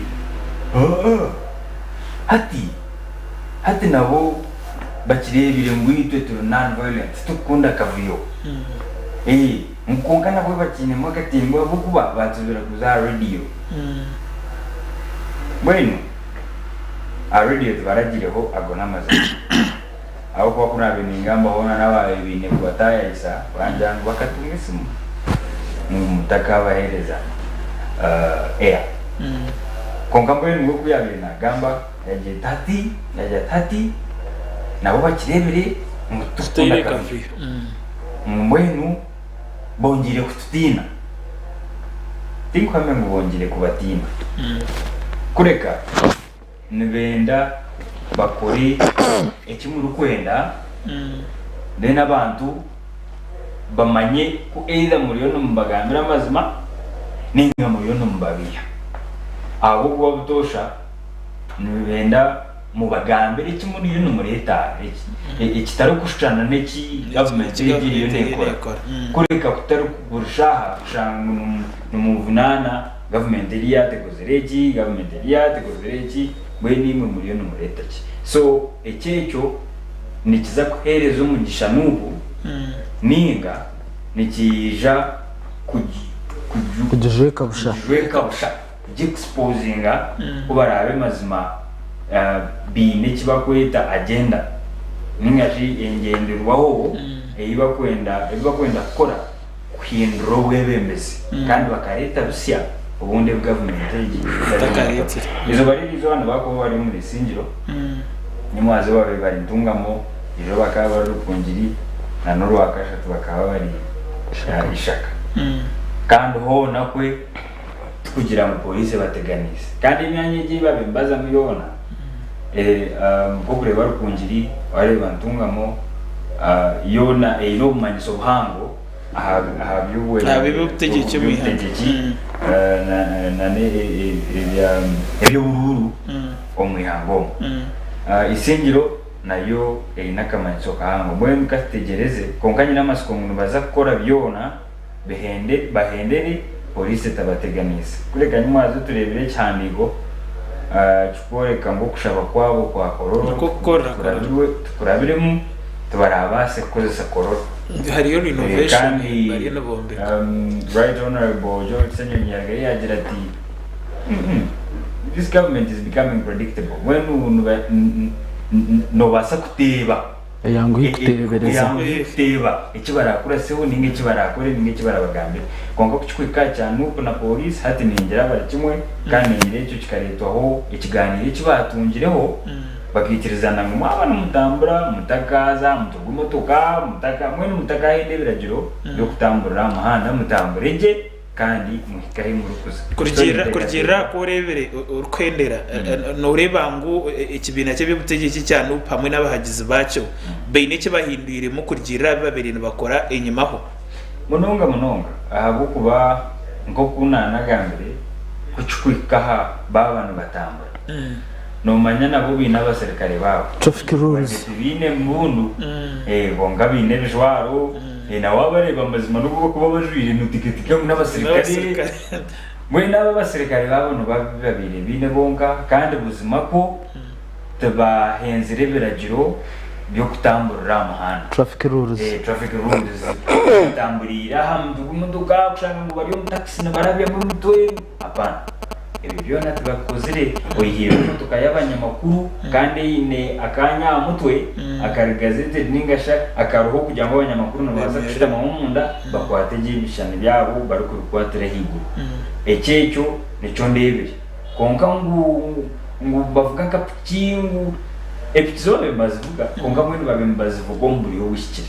Hati hati nabo bakireebire ngu itwe turi non-violent titukukunda kavuyo. Ngu kwonka nabwo bakiinemu akatimba ahabw'okuba baatuzibira kuza aha rediyo. Mbwenu aha rediyo tibaragireho ago n'amazima. Ahabw'okuba ku naabaire ningamba hoona n'abaabaire baine kubataayaayisa bangira ngu bakatunga esimu ngu mutakaabaheereza air. Kwonka mbwenu we ku yaabaire naagamba yaagira ati hati yaagira ati hati nabo bakireebire ngu titukukunda kavuyo. Ngu mbwenu bongyeire kututiina. Tinkuhamya ngu bongyeire kubatiina. Kureka nibenda bakore eki murikwenda, then abantu bamanye ku either muriyo nimubagambira amazima ninga muriyo nimubabeiha. Ahabw'okuba butoosha nibenda mubagambire eki muriyo nimureeta ekitarikushushana n'eki gavumenti egi eriyo neekora. Kureka kutari buri shaaha kushanga ngu nimuvunaana gavumenti eriya tekozire eki, gavumenti eriya tekozire eki, mbwenu imwe muriyo nimureeta ki? So eki ekyo nikiza kuheereza omugisha Nup ninga nikiija Kugijweka busha. Kugijweka busha. Kugiexposinga ku baraabe mazima baine eki barikweta agenda ninga shi engyenderwaho ei barikwenda ebi barikwenda kukora kuhindura obwebembezi kandi bakareeta bisya obundi ebi gavumenti egi Etakareetsire. Eizooba riri eizooba nibakuba bari omuri Isingiro nimwaza babaire bari Ntungamo eizooba bakaba bari Rukungiri na n'orwakashatu bakaba bari Ishaka kandi hoona kwe tikugira ngu poriisi ebateganiise. Kandi emyanya egi ei baabaire nibazamu yoona, nk'okureeba Rukungiri, waareeba Ntungamo, yoona eine obumanyiso buhango aha Aha by'obutegyeki omu ihanga. by'obutegyeki n'eby'oburuuru omu ihanga omu. Isingiro nayo eine akamanyiso kahango. Mbwenu ka tutegyereze, kwonka nyine amatsiko ngu nibaza kukora byona Bihende bahendere police etabateganiise. Kureka nimwaza tureebire ekihandiiko kikworeka ngu okushaba kwabo kwa Kololo Nikwo kukorera Kololo. tikurabiremu tibarabaase kukozesa Kololo. Hariyo renovation Kandi bariyo nibombeka. Right Honourable George Ssenyonyi yarugayo yaagira ati this government is becoming predictable. Mbwenu Noobaasa kuteeba. Eyanguhi kuteebereza. Eyanguhi kuteeba eki baraakuraseho nainga eki baraakore nainga eki barabagambire. Kwonka ku kikuhika aha kya Nup na pooriisi hati ningira bari kimwe kandi ningira ekyo kikareetwaho ekigaaniiro eki baatungireho bakaikirizana ngu mwaba nimutambura mutakaaza aha mutwe gw'emotoka, mutaka mbwenu mutakaahenda ebiragiro by'okutamburira aha muhanda mutambure gye. kandi muhike ahu murikuza. Kurugiirira kurugiirira aha ku oreebire orikuhendera, nooreeba ngu ekibiina ky'eby'obutegyeki ekya Nup hamwe n'abahagizi baakyo baine eki bahindwiremu kurugiirira aha bi babaire nibakora enyimaho? Munonga munonga ahabw'okuba nk'oku naanagambire, ku kikuhika aha baaba nibatambura, noomanya nabo baine abaserukare baabo. Traffic rules. Tibaine mbundu, kwonka baine ebijwaro. Na waabareeba mazima n'obu barikuba bajwaire noteekateeka ngu n'abaserukare. Mbwenu abo abaserukare baabo nibo babaire baine bonka kandi buzima kwo tibahenzire ebiragiro by'okutamburira aha muhanda. Traffic rules. Traffic rules. Batamburiire aha mutwe gw'emotoka kushanga ngu bari omu takisi nibarabyamu emitwe. Hapana. Ebyo byona tibabikozire oihireho emotoka y'abanyamakuru kandi eine akaanya aha mutwe akari gazetted ninga shi akariho kugira ngu abanyamakuru nibabaasa kushutamamu omunda bakwate gye ebishushani byabo barikubikwatira ahaiguru. Ekyo ekyo nikyo ndeebire. Kwonka ngu ngu bavuga nka piki ngu epiki zo babaire nibazivuga kwonka mbwenu babaire nibazivuga omu buryo obuhikire.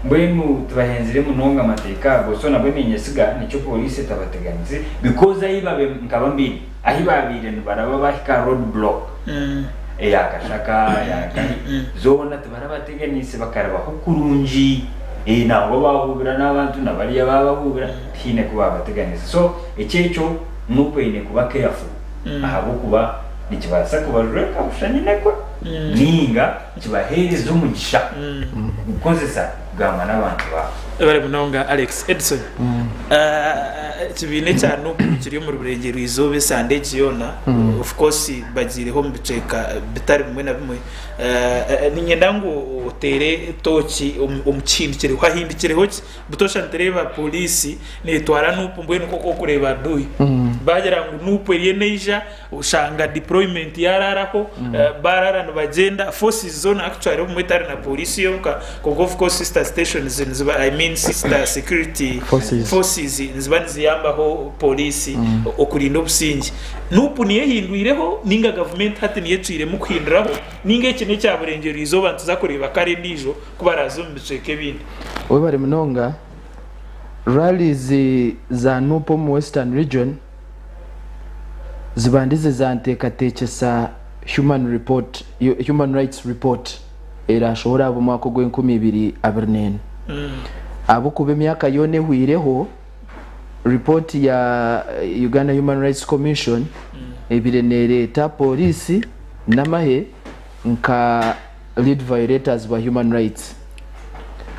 Mbwenu tibahenzire munonga amateeka ago so nabwe ninyesiga nikyo police etabateganise because ahi babe nkaba mbaine ahi babaire nibaraba bahika aha road block eya Kashaka eya nkahi zoona tibarabateganise bakarabaho kurungi nangwa bahubira n'abantu nabariya babahubira tihaine ku babateganise so ekyekyo nup eine kuba careful ahabw'okuba nikibaasa kubajweka busha nyinekwe ninga Kibaheereza omugisha kukozesa kugamba n'abantu baabo. Webare munonga Alex. Edson, ekibiina ekya Nup kiri omuri Burengyerwa Izooba esande egi yoona, of course bagiireho omu bicweka bitari bimwe na bimwe. Niinyenda ngu oteere tooki omu kihindukireho. Hahindukireho ki? Butoosha nitureeba pooriisi neetwara Nup mbwenu nk'oku orikureeba adui. Baagira ngu Nup eriyo neija. Oshanga deployment yararaho, barara nibagyenda, forces zoona actually obumwe etari na police yonka kwonka of course sister stations niziba I mean sister security Forces. forces niziba niziyambaho police okurinda obusingye. Nup niyo ehindwireho ninga gavumenti hati niyo ecwiremu kuhinduraho ninga eki nekya burengyerwa izooba nituza kureeba kare endiijo ku baraaze omu bicweka ebindi. Webare munonga. Rallies za Nup omu Western Region zibandize zanteekateekyesa Human Report, Human Rights Report erashohora aha bw'omwaka ogw'enkumi ibiri abiri n'ena. Ahabw'okuba emyaka yoona ehweireho, ripooti ya Uganda Human Rights Commission ebaire nereeta pooriisi n'amahe nka lead violators ba human rights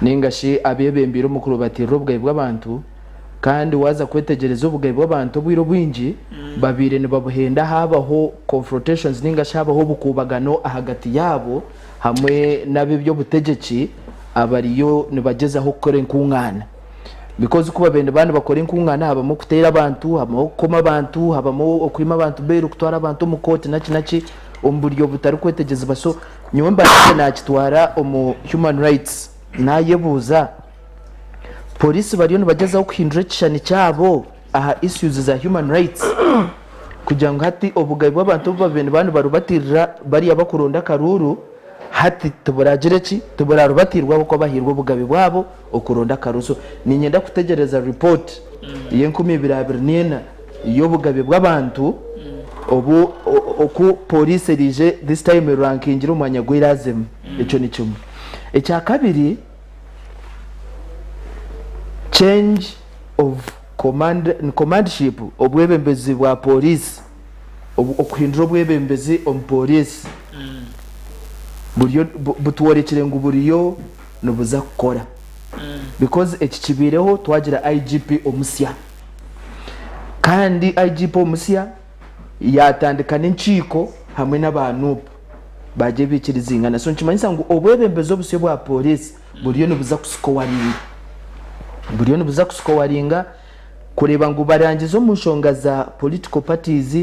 ninga shi abebembeire omu kurubatirira obugabe bw'abantu. Kandi waaza kwetegyereza obugabe bw'abantu obwire obwingi babaire nibabuhenda haabaho confrontations ninga shi habaho obukuubagano ahagati yaabo hamwe n'ab'eby'obutegyeki abariyo nibagyezaho kukora enkungaana. Because ku babaire nibaba nibakora enkungaana habamu okuteera abantu, habamu okukoma abantu, habamu okwima abantu bail, kutwara abantu omu kooti naki naki omu buryo butarikwetegyezibwa. So nyowe mbandize naakitwara omu human rights naayebuuza. Pooriisi bariyo nibagyezaho kuhindura ekishushani kyabo aha issues za human rights kugira ngu hati obugabe bw'abantu obu babaire nibaba nibarubatirira bariya abakuronda akaruuru hati tiburagira ki? Tiburarubatirwa ahabw'okuba bahairwe obugabe bwabo okuronda akaruuru. So niinyenda kutegyereza report y'enkumi ibiri abiri n'ena y'obugabe bw'abantu obu oku pooriisi eraije this time erankingire omu mwanya gu eraazemu. Ekyo ni kimwe. Ekyakabiri. Change of command commandship obwebembezi bwa pooriisi okuhindura obwebembezi omu pooriisi buriyo butworekire ngu buriyo nibuza kukora because eki kibaireho twagira IGP omusya kandi IGP omusya yaatandika n'enkiiko hamwe n'aba Nup baagye baikirizingana. So nikimanyisa ngu obwebembezi obusya obwa pooriisi buriyo nibuza kusikowaringa. Buriyo nibuza kusikowaringa kureeba ngu barangiza omu nshonga za political parties,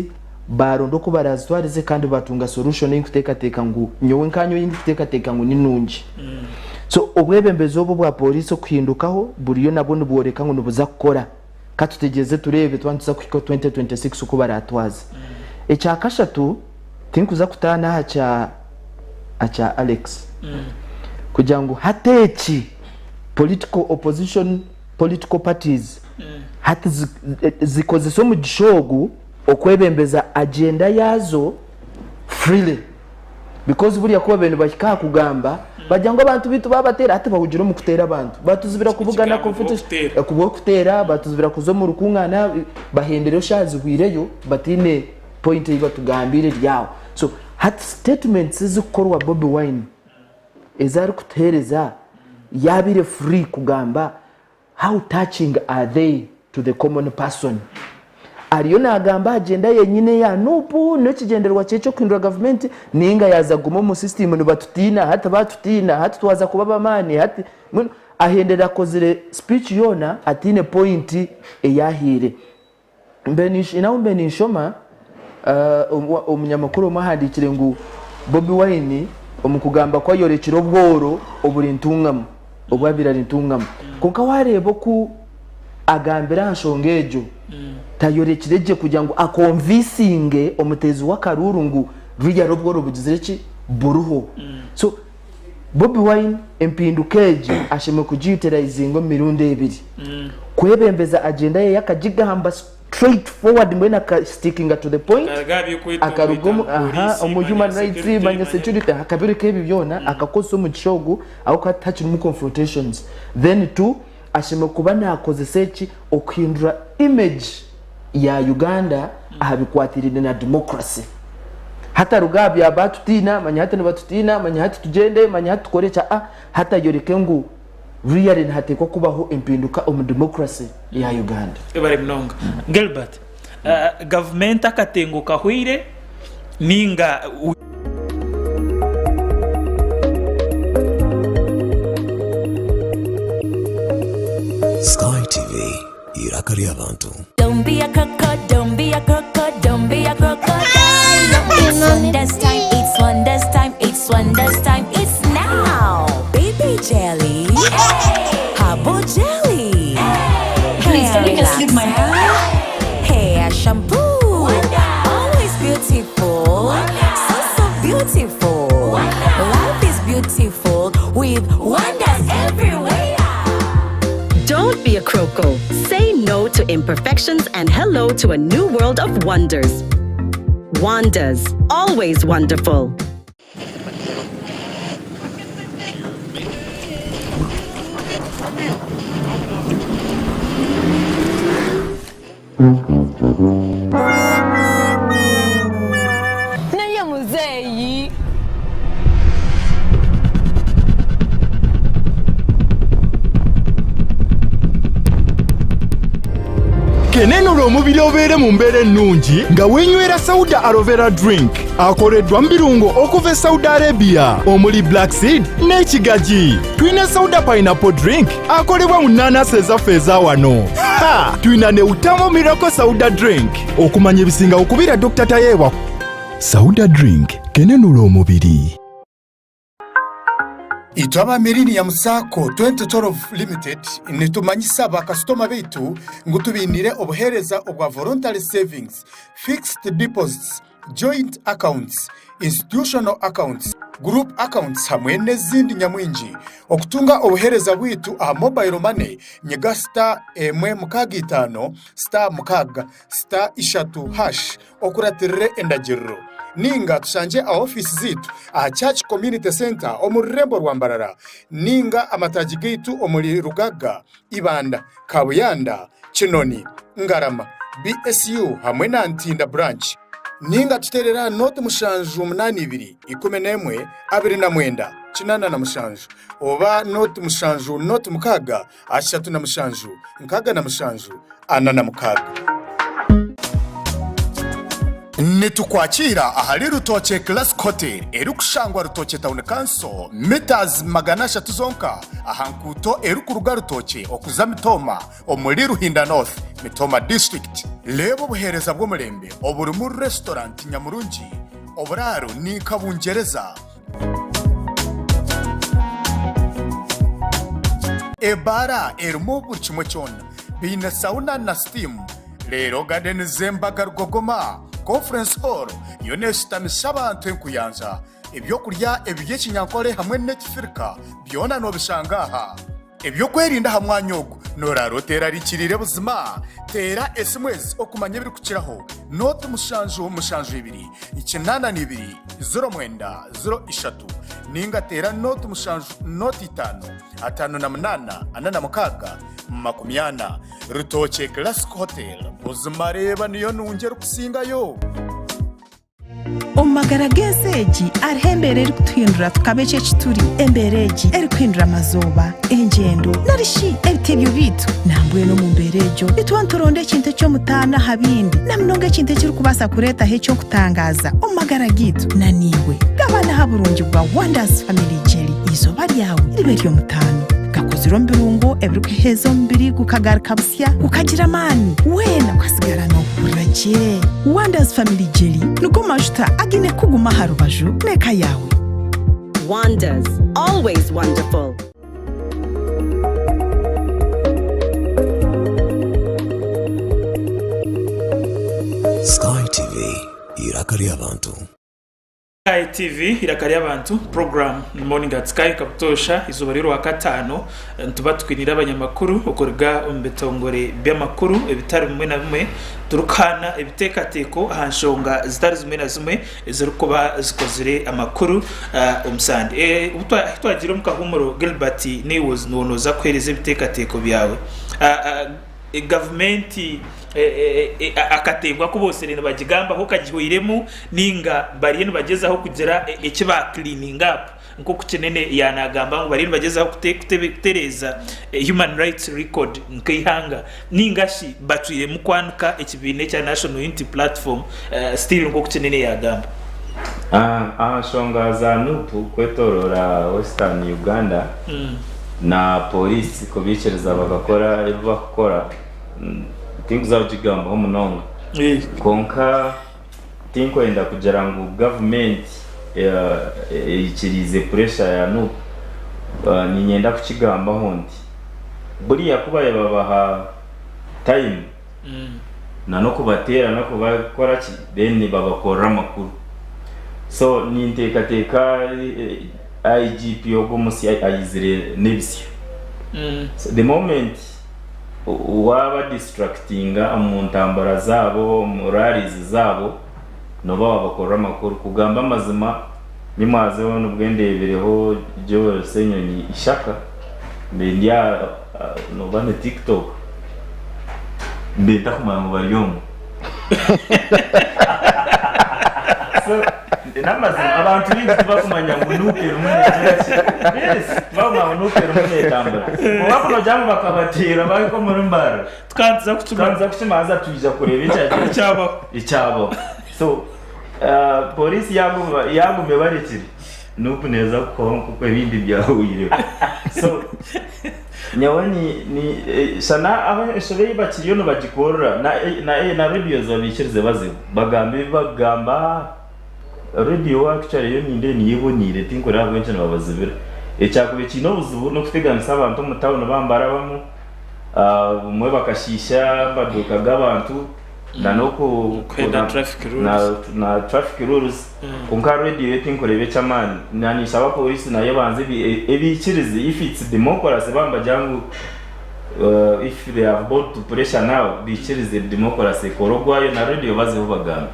Baaronda oku baraazitwarize kandi baatunga solution ei nkuteekateeka ngu nyowe nkaanye ei ndikuteekateeka ngu ni nungi. So obwebembezi obu obwa pooriisi okuhindukaho buriyo nabwo nibworeka ngu nibuza kukora. Ka tutegyereze tureebe twaba nituza kuhika 2026 oku baraatwaze. Ekya kashatu, tinkuza kutaana aha kya aha kya Alex kugira ngu hati eki political opposition political parties hati zikozese omugisha ogu okwebembeza agenda yaazo freely because buriya ku babaire nibahika aha kugamba bagira ngu abantu baitu babateera hati bahugire omu kuteera abantu batuzibira kubugana kubw'okuteera batuzibira kuza omu rukungana bahendera eshaaha zihwireyo bataine point ei batugambiire eri aho so hati statements ezikukorwa Bobi Wine ezi arikutuheereza yaabaire free kugamba How touching are they to the common person? Ariyo nagamba agenda yenyine eya nup nekigyendererwa kye kyokuhindura gavumenti ninga yaza kuguma omu system nibatutiina hati batutiina hati twaza kuba abamani hati mbwenu ahendera akozire speech yoona ataine point eyahaire. Nawe mbe ninshoma omunyamakuru omwe ahandiikire ngu Bobi Wine omu kugamba kwe ayorekire obworo oburi ntungamo, obu abaire ari ntungamo. Kwonka waareeba oku agambire aha nshonga egyo, tayorekire gye kugira ngu akonvisinge omuteezi w'akaruuru ngu really obworo bugizire ki? Buriho. So Bobi Wine empinduka egi ashemereire kugiutilizinga omu mirundi ebiri. Kwebembeza agenda ye akagigamba straight forward mbwenu aka stickinga to the point akaruga omu aha omu human rights manya security akabireka ebi byona akakozesa omugisha ogu ahabw'okuba tihakirimu confrontations. Then to ashemereire kuba nakozesa eki okuhindura image ya Uganda aha bikwatiraine na democracy. Hati aruga aha bya baatutiina, manya hati nibatutiina, manya hati tugyende, manya hati tukore eki, aa, hati ayoreke ngu really nihateekwa kubaho empinduka omu democracy ya Uganda. Webare munonga. Gilbert, gavumenti akatengo kahweire ninga. Sky TV, eiraka ry'abantu. Don't be a croco, don't be a croco, don't be a crocodile. It's wonders time, it's wonders time, it's wonders time, it's now. Baby jelly, herbal jelly, Please, hair can you just leave my relaxer, hair shampoo. Always beautiful, so so beautiful. Life is beautiful with wonders everywhere. Don't be a croco. Say no to imperfections and hello to a new world of wonders. Wonders, always wonderful. Naye muzeeyi. Kenenula omubiri obeere mu mbeera ennungi nga weenywera Sauda Aloe Vera Drink akoleddwa mu birungo okuva e Saudi Arabia omuli black seed n'ekigagi. Tulina Sauda Pineapple Drink akolebwa mu nnaanasi ezaffe eza wano. Ha! Tulina ne Utamo Miracle Sauda Drink. Okumanya ebisingawo kubira Dr. Tayebwa. Sauda Drink kenenula omubiri. Itwe aba Millennium Sacco 2012 Limited nitumanyisa bakasitoma baitu ngu tubainiire obuheereza obwa Voluntary Savings, Fixed Deposits, Joint Accounts, Institutional Accounts, Group Accounts hamwe n'ezindi nyamwingi. Okutunga obuheereza bwaitu aha Mobile Money, nyiga star emwe mukaaga itaano, star mukaaga, star ishatu hash okuratirire endagiriro. Ninga tushangye aha ofiisi zaitu aha Church Community Centre omu rurembo rwa Mbarara ninga amataagi gaitu omuri Rugaga, Ibanda, Kabuyanda, Kinoni, Ngarama, BSU hamwe na Ntinda Branch. Ninga tuteerere aha nooti 782 11 29 87 oba nooti 7 nooti 6 37 67 46. Nitukwakiira ahari Rutookye Classic Hotel erikushangwa Rutookye Town Council, metres 300 zonka aha nkuuto erikuruga Rutookye okuza Mitooma omuri Ruhinda North, Mitooma District. Reeba obuheereza bw'omurembe oburimu restaurant nyamurungi, oburaaro ni nka Bungyereza. Ebaara erimu buri kimwe kyona, baine sauna na steam, reero gardens z'embaga rugogoma, conference hall yo neshutamisa abantu enkuyanja. Ebyokurya eby'ekinyankore hamwe n'ekifirika byona noobishanga aha. Eby'okwerinda aha mwanya ogu nooraara oteerarikiriire buzima? Teera esimu ezi okumanya ebirikukiraho, nooti mushanju mushanju ibiri, 82 09 03 nainga teera nooti mushanju nooti itaano, 58 46 40. Rutookye Classic Hotel, buzima reeba niyo nungi erikusingayo! Omu magara g'ensi egi hariho embeera erikutuhindura tukaba eki eki turi. Embeera egi erikuhindura amazooba, engyendo, nari shi ebitebyo byaitu. Nambwenu omu mbeera egyo nituba nituronda ekintu eky'omutaano aha bindi, na munonga ekintu ekirikubaasa kureetaho eky'okutangaaza omu magara gaitu. Na naiwe gabana aha burungi bwa Wonders Family Jelly. Eizooba ryawe ribe ery'omutaano. Gakozirwe omu birungo ebirikuheeza omubiri gukagaruka busya. Gukagira amaani, weena okasigara noohurira gye. Wanders Family Jelly nigo majuta againe kukuguma aha rubaju n'eka yaawe. Wanders, always wonderful. Sky TV, eiraka ry'abantu. Sky TV eiraka ry'abantu program ni Morning at Sky nka butoosha eizooba ry'orwakataano nituba twiniire abanyamakuru okuruga omu bitongore by'amakuru ebitari bimwe na bimwe turikuhaana ebiteekateeko aha nshonga zitari zimwe na zimwe ezirikuba zikozire amakuru omu sande. Obu twagiire omu kahuumuro Gilbert naiwe nooza kuheereza ebiteekateeko byawe. Gavumenti akateebwa aku boosire nibagigambaho kagihweiremu nainga bariyo nibagyezaho kugira eki ba cleaning up nk'oku Kinene yaanagamba ngu bariyo nibagyezaho kutereeza human rights record nk'eihanga nainga shi bacwiremu kwanika ekibiina ekya National Unity Platform still nk'oku Kinene yaagamba. Aha nshonga za Nup kwetoroora Western Uganda na Pooriisi kubaikiriza bakakora ebi barikukora tinkuza kugigambaho munonga kwonka tinkwenda kugira ngu gavumenti eikiriize puresha ya Nup. Niinyenda kukigambaho nti buriya ku baabaire babaha tayimu na n'okubateera n'okubakora ki then babakorera amakuru. So ninteekateeka IGP ogwo omusya aizire n'ebisya. So the moment waaba distractinga omu ntambara zaabo, omu rallies zaabo, nooba waabakorera amakuru. Kugamba amazima nimwazeho nibwo ndeebireho Joel Ssenyonyi Ishaka mbe ndi aha nooba ni TikTok mbe ntakumanya ngu bari omwo. So n'amazima abantu baingi tibakumanya ngu nup erimu neegira ki. Yes, tibakumanya ngu nup erimu neetambura. Kwonka ku noogira ngu bakabateera baahika omuri Mbarara, Tukanza kukimanya. Tukanza kukimanya haza twija kureeba ekyagira ki? Ekyabaho. Ekyabaho. So Pooriisi yaaguma yaaguma ebarekire, nup neeza kuhwaho nk'oku ebindi byahweireho. So nyowe ni ni shana ahu enshobe ei bakiriyo nibagikorera na na na rediyo babaikirize bazeho bagambe ebi bakugamba. Rediyo actually yo nindeeba niyo eboniire tinkureeba ahabw'enki nibabazibira. Ekyakubaire kiine obuzibu n'okuteganisa abantu omu tawuni bambarabamu, obumwe bakashiisha amaduuka g'abantu na n'oku Kuhenda traffic rules. na traffic rules kwonka rediyo yo tinkureeba eky'amaani. Naanishaba pooriisi nayo ebanze ebiikirize if it's democracy baaba nibagira ngu if they have bought to pressure now baikirize democracy ekore ogwayo na rediyo bazeho bagambe.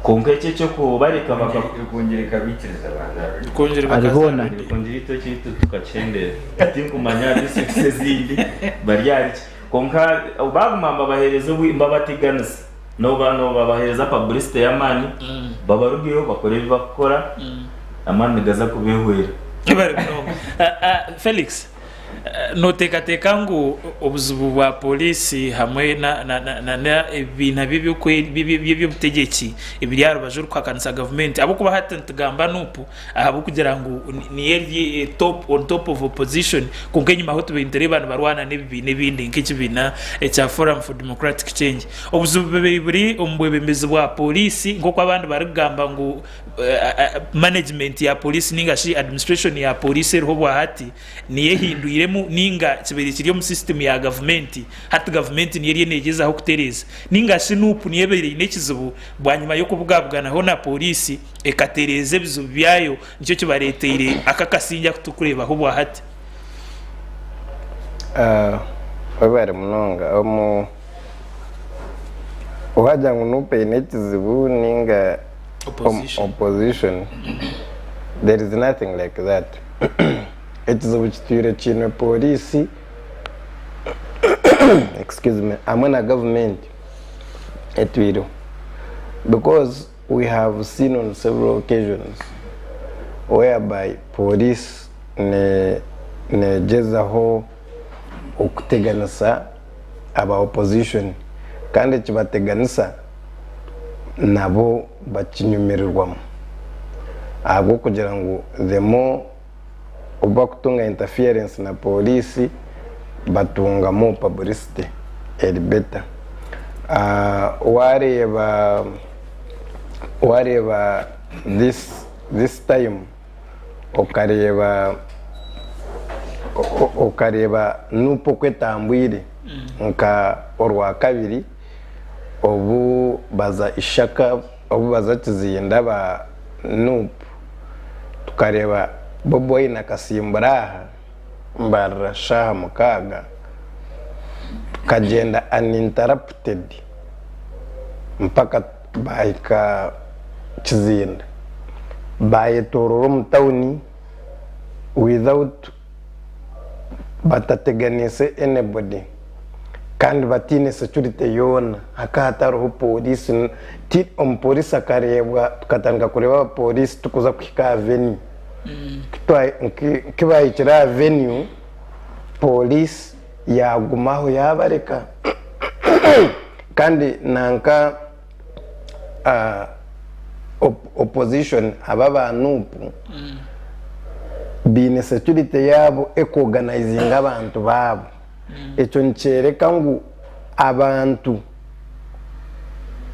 Kwonka ekyo eky'okubareka baka. Ekongyera ekabaikiriza baaza radio. Ekongyera bakaza radio. Ekongyera itwe ekyaitu tukakihendera. Tinkumanya districts ezindi bari ahari ki. Kwonka baaguma nibabaheereza obwi nibabateganisa noba nobabaheereza publicity y'amaani babarugeho bakore ebi barikukora amaani nigaza kubeehwera. Bari munonga. Felix. Noteekateeka ngu obuzibu bwa pooriisi hamwe na ebibiina by'eby'obutegyeki ebiri aha rubaju orikuhakanisa gavumenti ahabw'okuba hati nitugamba Nup ahabw'okugira ngu niyo eri top on top of opposition kwonka enyima ho tubaire nitureeba nibarwana n'ebibiina ebindi nk'ekibiina ekya Forum for Democratic Change. Obuzibu bubaire buri omu bwebembezi bwa pooriisi nk'oku abandi barikugamba ngu management ya pooriisi ninga shi administration ya pooriisi eriho obwahati niyo ehindwiremu ninga kibaire kiri omu system ya gavumenti hati gavumenti niyo eriyo negyezaho kutereeza ninga shi Nup niyo ebaire eine ekizibu bwanyima y'okubugabuganaho na pooriisi ekatereeza ebizibu byayo nikyo kibareteire aka akasingye aku turikureebaho obwahati. Webare munonga omu wagira ngu Nup eine ekizibu ninga opposition there is nothing like that ekizibu kitwire kiinwe police excuse me hamwe na government etwireho because we have seen on several occasions whereby police negyezaho okuteganisa aba opposition kandi ekibateganisa nabo bakinyumirirwamu ahabw'okugira ngu the more obu bakutunga interference na police batunga more publicity eri better. Wareeba wareeba this this time okareeba okareeba Nup oku etambwire nka orwakabiri obu baza Ishaka, obu baza Kizinda ba Nup tukareeba Bobi Wine akasimbura aha Mbarara shaaha mukaaga tukagyenda uninterrupted mpaka baahika Kizinda baayetoorora omu tawuni without batateganiise anybody kandi bataine security yoona hakaba hatariho pooriisi ti omupooriisi akareebwa tukatandika kureeba abapooriisi turikuza kuhika aha venue ku baahikire aha venue pooriisi yaagumaho yaabareka kandi nanka opposition aba aba Nup baine security yaabo ekuorganizinga abantu baabo. Ekyo nikyoreka ngu abantu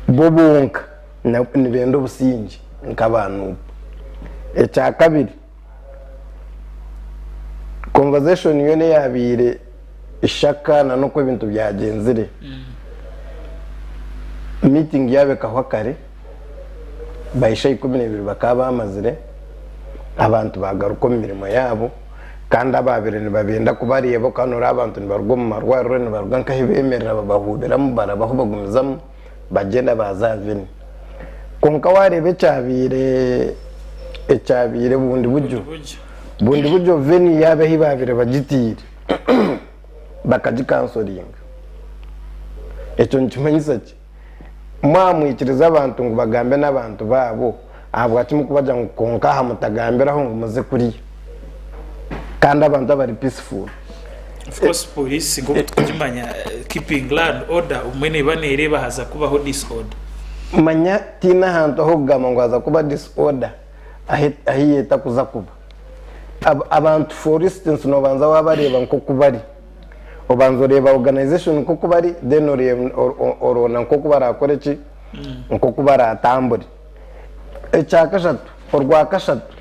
bo bonka nibenda obusingye nk'aba Nup. Ekyakabiri, conversation yoona eyabaire ishaka na n'oku ebintu byagyenzire, meeting yaabo ekahwa kare, by shaaha 12 bakaba baamazire, abantu baagaruka omu mirimo yaabo, kandi abaabaire nibabenda kubareeba okaba nooreeba abantu nibaruga omu marwariro nibaruga nk'ahu beemerera babahuubiramu barabaho bagumizamu bagyenda baaza aha venue. Kwonka waareeba ekyabaire ekyabaire bundi buryo, bundi buryo venue yaabo ahu baabaire bagiteire bakagikansoringa. Ekyo nikimanyisa ki? Mwamwikiriza abantu ngu bagambe n'abantu baabo, ahabwaki mukubagira ngu kwonka aha mutagambiraho ngu muze kuriya? Kandi abantu abari peaceful. Of course police nk'oku turikugimanya keeping law and order obumwe neeba neereeba haza kubaho disorder. Manya tihaine ahantu ah'okugamba ngu haza kuba disorder ahu ahu etakuza kuba. Abantu for instance noobanza waabareeba nk'oku bari. Obanza oreeba organisation nk'oku bari then oroona nk'oku barakore ki, nk'oku baratambure. Ekyakashatu, orwakashatu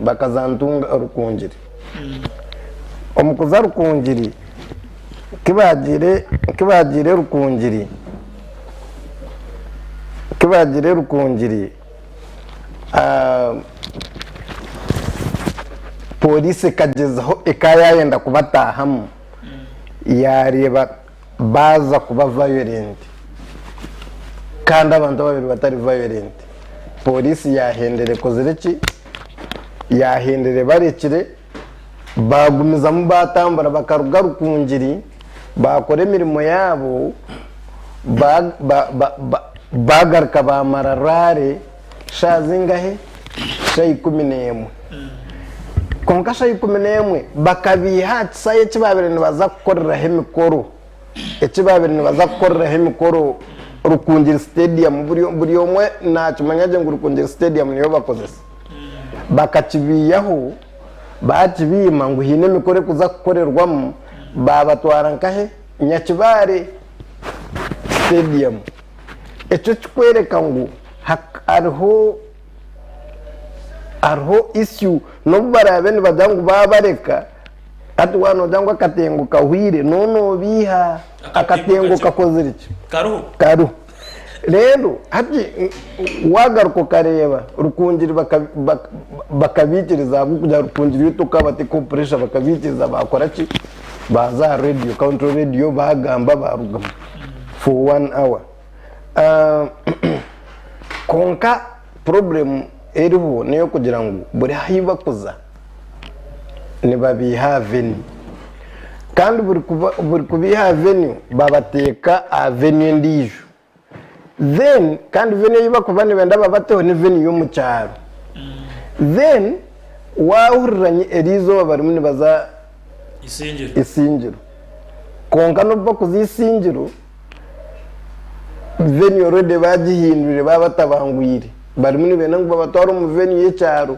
bakaza Ntunga Rukungiri. Omu kuza Rukungiri, ku baagiire Rukungiri, ku baagiire Rukungiri, Pooriisi ekagyezaho ekaba yaayenda kubataahamu yaareeba baaza kuba violent kandi abantu ababaire batari violent. Pooriisi yaahendera ekozire ki? Yaahendera ebarekire baagumizamu baatambura bakaruga Rukungiri baakora emirimo yaabo baagaruka baamara rally. Shaaha zingahe? Shaaha 11. Kwonka shaaha 11 bakabaiha aha kisaayi eki baabaire nibaza kukoreraho emikoro, eki baabaire nibaza kukoreraho emikoro Rukungiri Stadium, buri omwe naakimanya gye ngu Rukungiri Stadium niyo bakozesa. Bakakibaihaho, baakibaima ngu haine emikoro erikuza kukorerwamu, baabatwara nkahe? Nyakibare Stadium. Ekyo kikworeka ngu hariho hariho issue n'obu baraabe nibagira ngu baabareka hati waaba noogira ngu akatengo kahwire nooba noobeiha akatengo kakozire ki? Kariho. Reero hati waagaruka okareeba Rukungiri bakabaikiriza ahabw'okugira Rukungiri yo tokabateekaho pressure bakabaikiriza baakora ki? Baaza aha radio country radio baagamba baarugamu for one hour. Kwonka problem eriho n'eyokugira ngu buri ahu bakuza nibabiiha aha venue kandi buri kubiiha aha venue babateeka aha venue endiijo then kandi venue ei bakuba nibenda babateho ni venue y'omu kyaro then wahurira eriizooba barimu nibaza Isingiro kwonka n'obu bakuza Isingiro Venue already bagihindwire babatabangwire barimu nibenda ngu babatware omu venue y'ekyaro.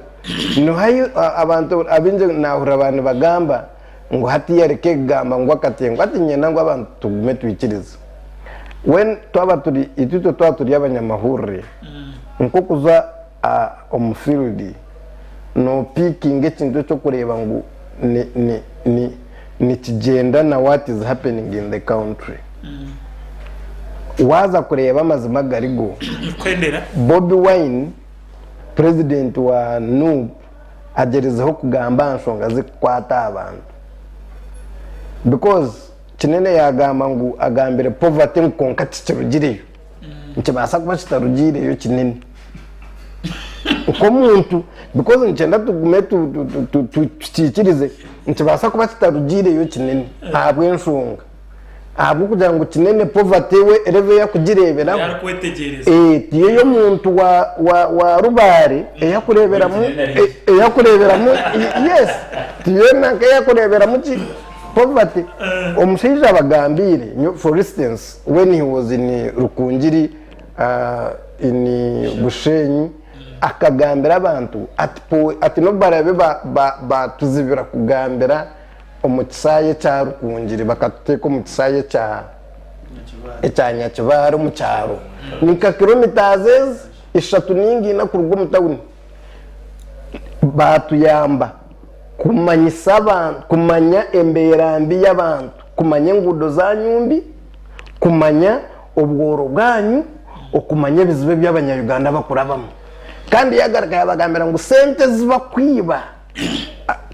Niho ahi abantu abaingi nahurira ba nibagamba ngu hatiiya reka ekugamba ngu akatengo hati niinyenda ngu abantu tugume twikirize. When twaba turi itwe itwe twaba turi abanyamahurire nk'okuza omu field nopikinga ekintu eky'okureeba ngu ni ni ni nikigyenda na what is happening in the country. Waaza kureeba amazima agarigo, Bobi Wine president wa Nup agyerizeho kugamba aha nshonga zikukwata aha bantu because Kinene yagamba ngu agambire poverty ngu kwonka tikirugireyo. Nikibaasa kuba kitarugiireyo Kinene nk'omuntu because nikyenda tugume tukiikirize nikibaasa kuba kitarugiireyo Kinene ahabw'enshonga. Ahabw'okugira ngu Kinene poverty we level ei arikugireeberaho tiyo ey'omuntu wa Rubare ei arikureeberamu ei arikureeberamu yes tiyo nanka ei arikureeberamu ki poverty. Omushaija abagambiire for instance when he was in Rukungiri in Bushenyi akagambira abantu ati n'obu baraabe baatuzibira kugambira omu kisaayi ekya Rukungiri bakatuteeka omu kisaayi ekya ekya Nyakibare omu kyaro ni nka kilometres ezi ishatu ninga ina kuruga omu tawuni baatuyamba kumanyisa abantu kumanya embeera mbi y'abantu kumanya enguudo zaanyu mbi kumanya obworo bwanyu okumanya ebizibu ebi abanya-Uganda bakurabamu kandi yaagaruka yaabagambira ngu sente ezi bakwiba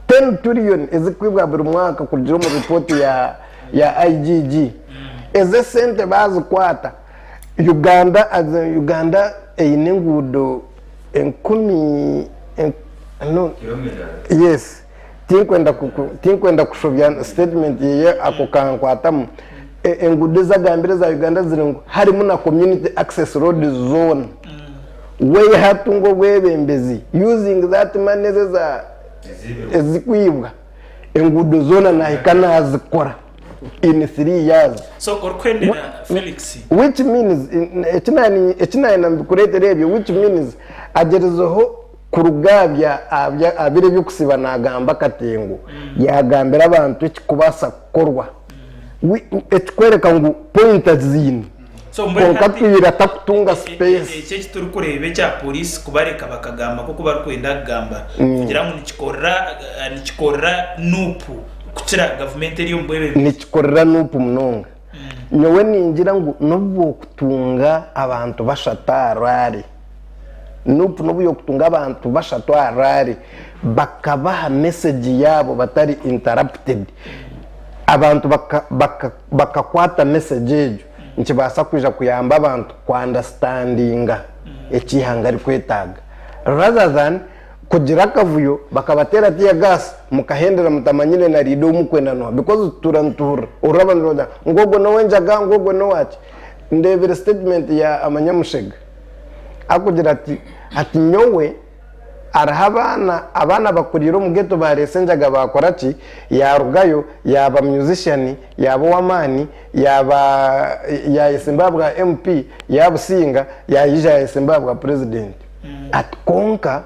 10 trillion ezikwibwa buri mwaka kurugira omu report ya ya IGG ezo esente bazikwata Uganda as in Uganda eine enguudo enkumi no yes tinkwenda tinkwenda kushobya statement yeye ako kankwatamu enguudo ezi agambire eza Uganda ziri ngu harimu na community access roads zoona We yatunga obwebembezi using that money ezi eza ezikwibwa enguudo zoona nahika nazikora in 3 years. So orikwendera Felix. Which means eki nayenda mbikureetere ebyo which means agyerizeho kuruga aha biro eby'okusiiba nagamba akatengo yagambira abantu ekikubaasa kukorwa ekikworeka ngu point aziine. So mbwenu Kwonka hati twire atakutunga space. Eki eki turikureeba ekya poriisi kubareka bakagamba nk'oku barikwenda kugamba kugira ngu nikikorera nikikorera Nup kukira gavumenti eri omu bwebembezi. Nikikorera Nup munonga. Nyowe ningira ngu n'obu bokutunga abantu bashatu aha rally, Nup n'obu yokutunga abantu bashatu aha rally bakabaha message yaabo batari interrupted, abantu baka baka bakakwata message egyo nikibaasa kwija kuyamba abantu ku understandinga eki eihanga rikwetaaga rather than kugira akavuyo bakabateera tear gas mukahendera mutamanyire na leader ou mukwenda noha because tutuura nituhurira oruraba nirugira ngu ogwo n'owenjaga ngu ogwo n'owaki. Ndeebire statement ya Amanyamushega arikugira ati ati nyowe. Hariho abaana abaana abakuriire omu ghetto bareesa enjaga baakora ki, yaarugayo yaaba musician, yaaba ow'amaani, yaaba yaayesimba aha bwa MP, yaabusinga, yaija yaayesimba aha bwa president. Ati kwonka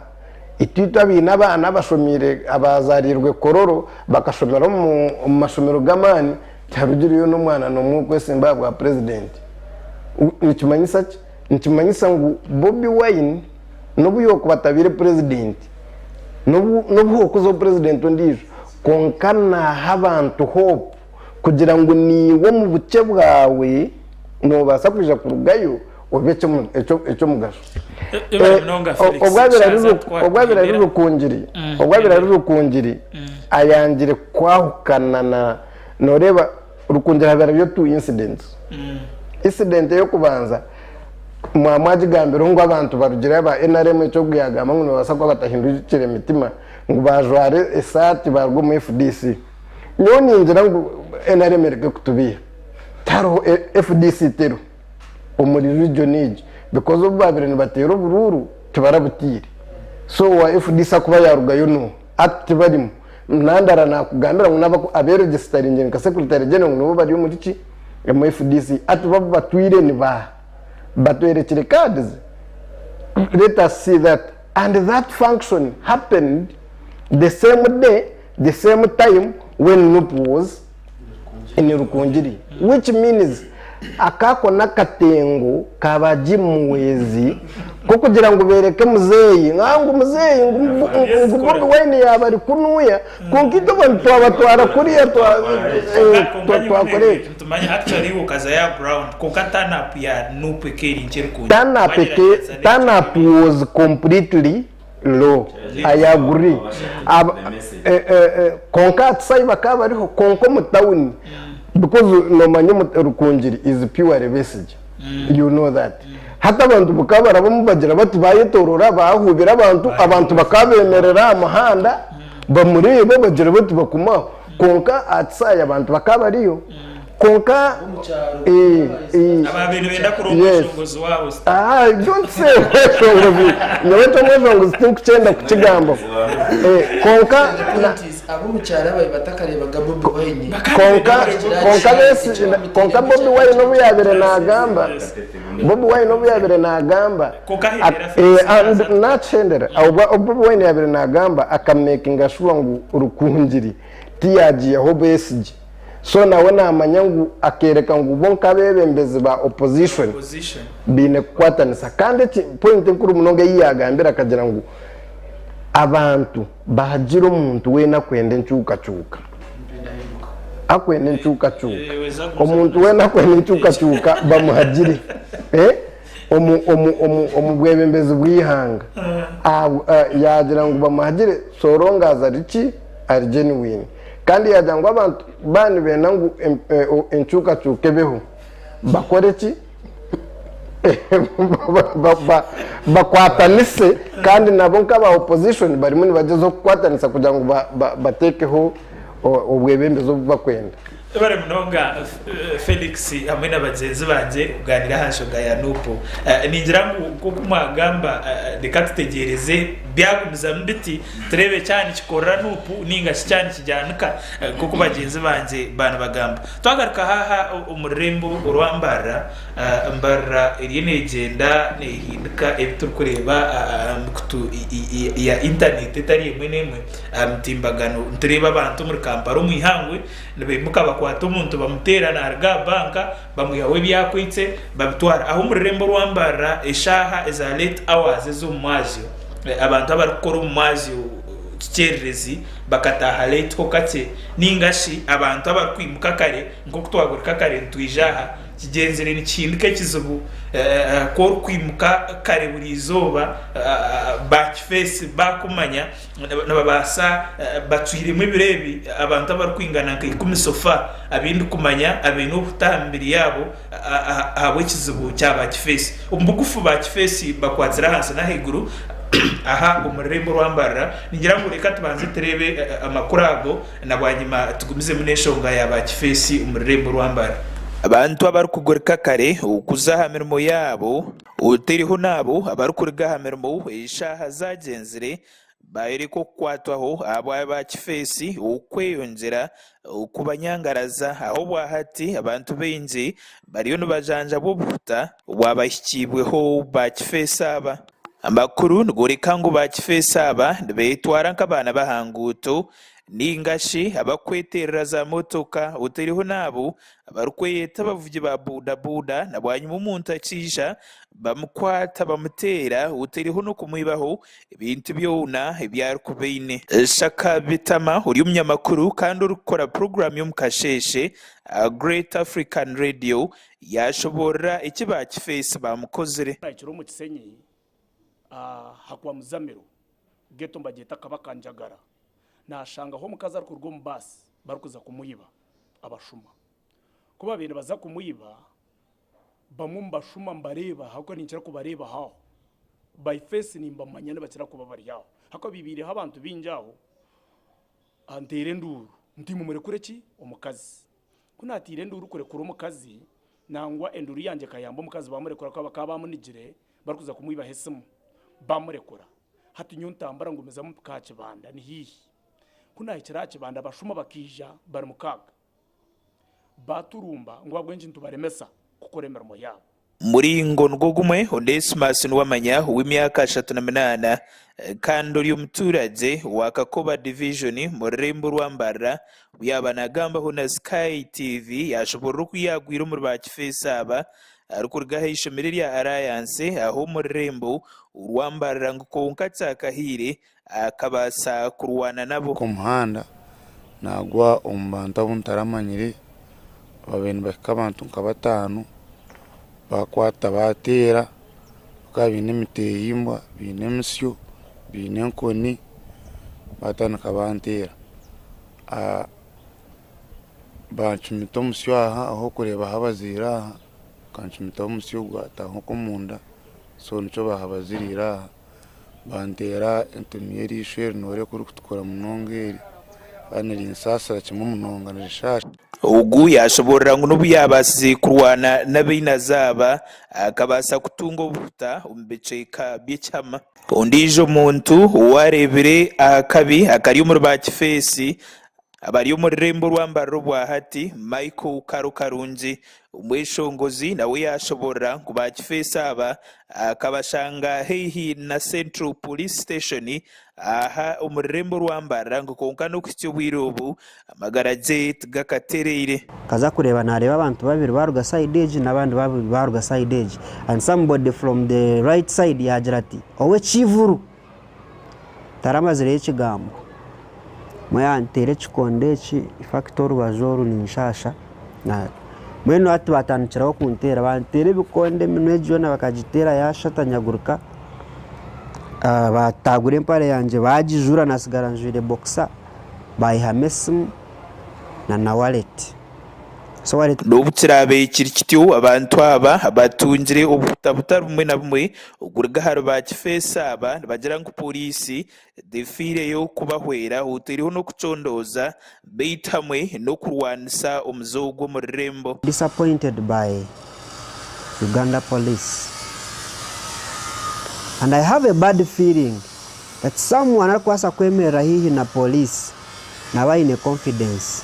itwe itwe abaine abaana abashomiire abaazaariirwe Kololo bakashomera omu omu mashomero g'amaani, tiharugireyo n'omwana n'omwe okwesimba aha bwa president. Nikimanyisa ki? Nikimanyisa ngu Bobi Wine n'obu yookuba atabaire purezidenti, n'obu hookuzaho purezidenti ondiijo, kwonka naaha abantu hope kugira ngu naiwe omu bukye bwawe noobaasa kwija kurugayo obe eky'omugasho. Obu abaire ari Rukungiri, obu abaire ari Rukungiri ayangire kwahukana na, nooreeba Rukungiri habaire hariyo two incidents. Incident ey'okubanza mwaba mwagigambireho ngu abantu barugireyo aba NRM ekyo ogu yagamba ngu nibabaasa kuba batahindukire mitima ngu bajware esaati baruga omu FDC. Nyowe ningira ngu NRM ereke kutubiiha. Tihariho FDC teriho omuri region egi because obu babaire nibateera oburuuru tibarabutiire. So owa FDC akuba yarugayo noha? Ati tibarimu. Nandara nakugambira ngu naba aberegisitaringire nka secretary general ngu nibo bari omuri ki? Omu FDC. Ati bo abu batwire ni baaha? Batwerekire cards? Let us see that. And that function happened the same day, the same time when Nup was in Rukungiri. Which means akako n'akatengo ka ba Jim Muhwezi k'okugira ngu beereke muzeeyi ngu muzeeyi ngu Bobi Wine yaaba ari kunuya kwonka itwe abantu twabatwara kuriya twakora eki. Nitumanya actually iwe okazayo aha ground kwonka turn up ya Nup eka eri nkye Rukungiri. Turn up was completely low. I agree. Kwonka aha Kisaayi bakaba bariho kwonka omu tawuni because noomanya Rukungiri is purely Besigye. You know that. Hati abantu bakaba barabamu bagira bati baayetooroora baahuubira abantu, abantu bakaba beemerera aha muhanda bamureeba bagira bati bakume aho. Kwonka aha Kisaayi abantu bakaba bariyo. Kwonka Abaabaire nibenda kuronda yes. omweshongozi waabo. Ah, don't say omweshongozi. Nyowe eky'omweshongozi tinkukyenda kukigambaho. Eh, kwonka na- Ab'omu kyaro ababaire batakareebaga Bobi Wine Kwonka kwonka Besigye kwonka Bobi Wine obu yaabaire naagamba Bobi Wine obu yaabaire naagamba eh, nakihendera obu Bobi Wine yaabaire naagamba akamekinga shuwa ngu Rukungiri tiyaagiihaho Besigye so nawe naamanya ngu akeereka ngu bo nk'abeebembezi ba opposition baine kukwatanisa kandi eki point enkuru munonga ei yaagambire akagira ngu abantu Bahagira omuntu weena akwenda enkyukakyuka. Akwenda enkyukakyuka. Omuntu weena akwenda enkyukakyuka bamuhagire omu, omu, omu, omu bwebembezi bw'eihanga. Yaagira ngu bamuhagire so long as ari ki? Ari genuine. Kandi yaagira ngu abantu baaba nibenda ngu enkyukakyuka ebeho, bakore ki? Bakwatanise kandi nabo nk'aba opposition barimu nibagyezaho kukwatanisa kugira ngu bateekeho obwebembezi obu bakwenda. Webare munonga Felix hamwe na bagyenzi bangye kuganira aha nshonga ya Nup. Ningira ngu nk'oku mwagamba reka tutegyereze byagumizamu biti tureebe kyaba nikikorera Nup ninga shi kyaba nikigyanika nk'oku bagyenzi bangye baanibagamba. Twagaruka haaha omu rurembo orwa Mbarara, Mbarara eriyo neegyenda neehindika ebi turikureeba aha mikutu ya intaneti etari emwe n'emwe aha mitimbagano. Nitureeba abantu omuri Kampala omu ihangwe nibaimuka bakwata omuntu bamuteera naaruga aha banka bamwihaho ebi akwaitse babitwara. Aho omu rurembo orwa Mbarara eshaaha eza late hours ez'omu mwazyo, abantu abarikukora omu mwazyo kikyererezi bakataaha late ho kakye Nainga shi abantu abarikwimuka kare, nk'oku twagurika kare nitwija aha, kigyenzire nikihinduka ekizibu ku orikwimuka kare buri izooba, baakifeesi baakumanya, nibabaasa bacwiremu ebiro ebi abantu abarikwingana nka ikumi sofa abu ndikumanya abaine obuhuta aha mibiri yaabo ahabw'ekizibu kya baakifeesi. Omu bugufu baakifeesi bakwatsire ahansi n'ahaiguru aha omu rurembo orwa Mbarara. Ningira ngu reka tubanze tureebe amakuru ago na bwanyima tugumizemu n'enshonga ya baakifeesi omu rurembo orwa Mbarara. Abantu abarikugurika kare okuza aha mirimo yaabo otaireho n'abo abarikuruga aha mirimo eshaaha zagyenzire bayoreka okukwatwaho ahabwa ba kifeesi okweyongyera kubanyangaraza aho obwahati abantu baingi bariyo nibajanjabwa obuhuta obwabahikiibweho ba kifeesi aba. Amakuru nigoreka ngu ba kifeesi aba nibetwara nk'abaana b'aha nguuto Nainga shi abarikweterera za motoka otaireho n'abo abarikweyeta abavugi ba bodaboda na bwanyima omuntu akiija bamukwata bamuteera otaireho n'okumwibaho ebintu byona ebi arikuba aine. Shaka Bitama ori omunyamakuru kandi orikukora puroguraamu y'omu kasheeshe aha Great African Radio yaashoboorora eki ba kifeesi baamukozire. Nahikire omu Kisenyi aha kwa Muzamiro ghetto nibagyeta Kabaka Njagara naashangaho omukazi arikuruga omu baasi barikuza kumwiba abashuma. Ku baabaire nibaza kumwiba, bamwe omu bashuma mbareeba ahabw'okuba ninkira kubareeba aho, by face nimbamanya nibakira kuba bari aho. Ahabw'okuba baibaireho abantu baingi aho, nteera enduuru nti mumurekure ki? Omukazi. Ku naataire enduuru kurekura omukazi, nangwa enduuru yangye ekayamba omukazi baamurekura ahabw'okuba bakaba baamunigire barikuza kumwibaho esimu, baamurekura. Hati nyowe ntambura ngumizamu mpika aha kibanda ni haihi. Ku naahikire aha kibanda abashuma bakaija bari mukaaga baaturumba ngu ahabw'enki nitubaremesa kukora emirimo yaabo. Muringo nigwo gumwe, Onesmus Nuwamanya ow'emyaka 38 kandi ori omuturagye wa Kakoba Division omu rurembo rwa Mbarara obu yaaba nagambaho na Sky TV yashoborora oku yaagwire omuri ba kifeesi aba arikuruga aha ishomero erya Alliance aho omu rurembo orwa Mbarara ngu kwonka kyakahiire akabaasa kurwana nabo. Omu muhanda nagwa omu bantu abu ntaramanyire babaire nibahika abantu nka bataano bakwata bateera bakaba baine emitehimbwa baine emisyo baine enkoni batandika banteera Bancumita omusyo aha ahu orikureeba habaziire aha, bakancumitaho omusyo gwataaha okwo omunda so nikyo baahabaziriire aha. Banteera entomi y'eriisho eri nooreeba ku erikutukura munonga eri kandi nirinsaasira kimwe munonga nirishaasha. Ogu yaashoboorora ngu n'obu yaabaasize kurwana n'abainazi aba, akabaasa kutunga obuhuta omu bicweka by'ekihama. Ondiijo muntu owaareebire aha kabi akari omuri baakifeesi Abari omu rurembo orwa Mbarara obwahati, Michael Karo Karungi, omweshongozi nawe yashoborora ngu ba kifeesi aba akabashanga haihi na Central Police Station aha omu rurembo orwa Mbarara ngu kwonka n'okuhitsya obwire obu amagara gye tigakatereire. Nkaza kureeba nareeba abantu babiri baruga side egi nabandi babiri baruga side egi and somebody from the right side yagira ati owekivuru. Taramazireyo ekigambo, mbwenu yanteera ekikondo eki infact orubaju oru ninshaasha, mbwenu hati batandikiraho kunteera, banteera ebikondo eminwa egi yoona bakagiteera yashatanyagurika, bataagura empare yangye bagijuura nasigara njwaire boxer, bayihamu esimu na wallet. N'obu kiraabe kiri kityo, abantu aba batungire obuhuta butari bumwe na bumwe okuruga ahari ba kifeesi aba nibagira ngu pooriisi tefiireyo kubahwera otaireho n'okucondooza beitu hamwe n'okurwanisa omuze ogu omu rurembo. Disappointed by Uganda police and I have a bad feeling that someone arikubaasa kwemerera haihi na police Naaba aine confidence.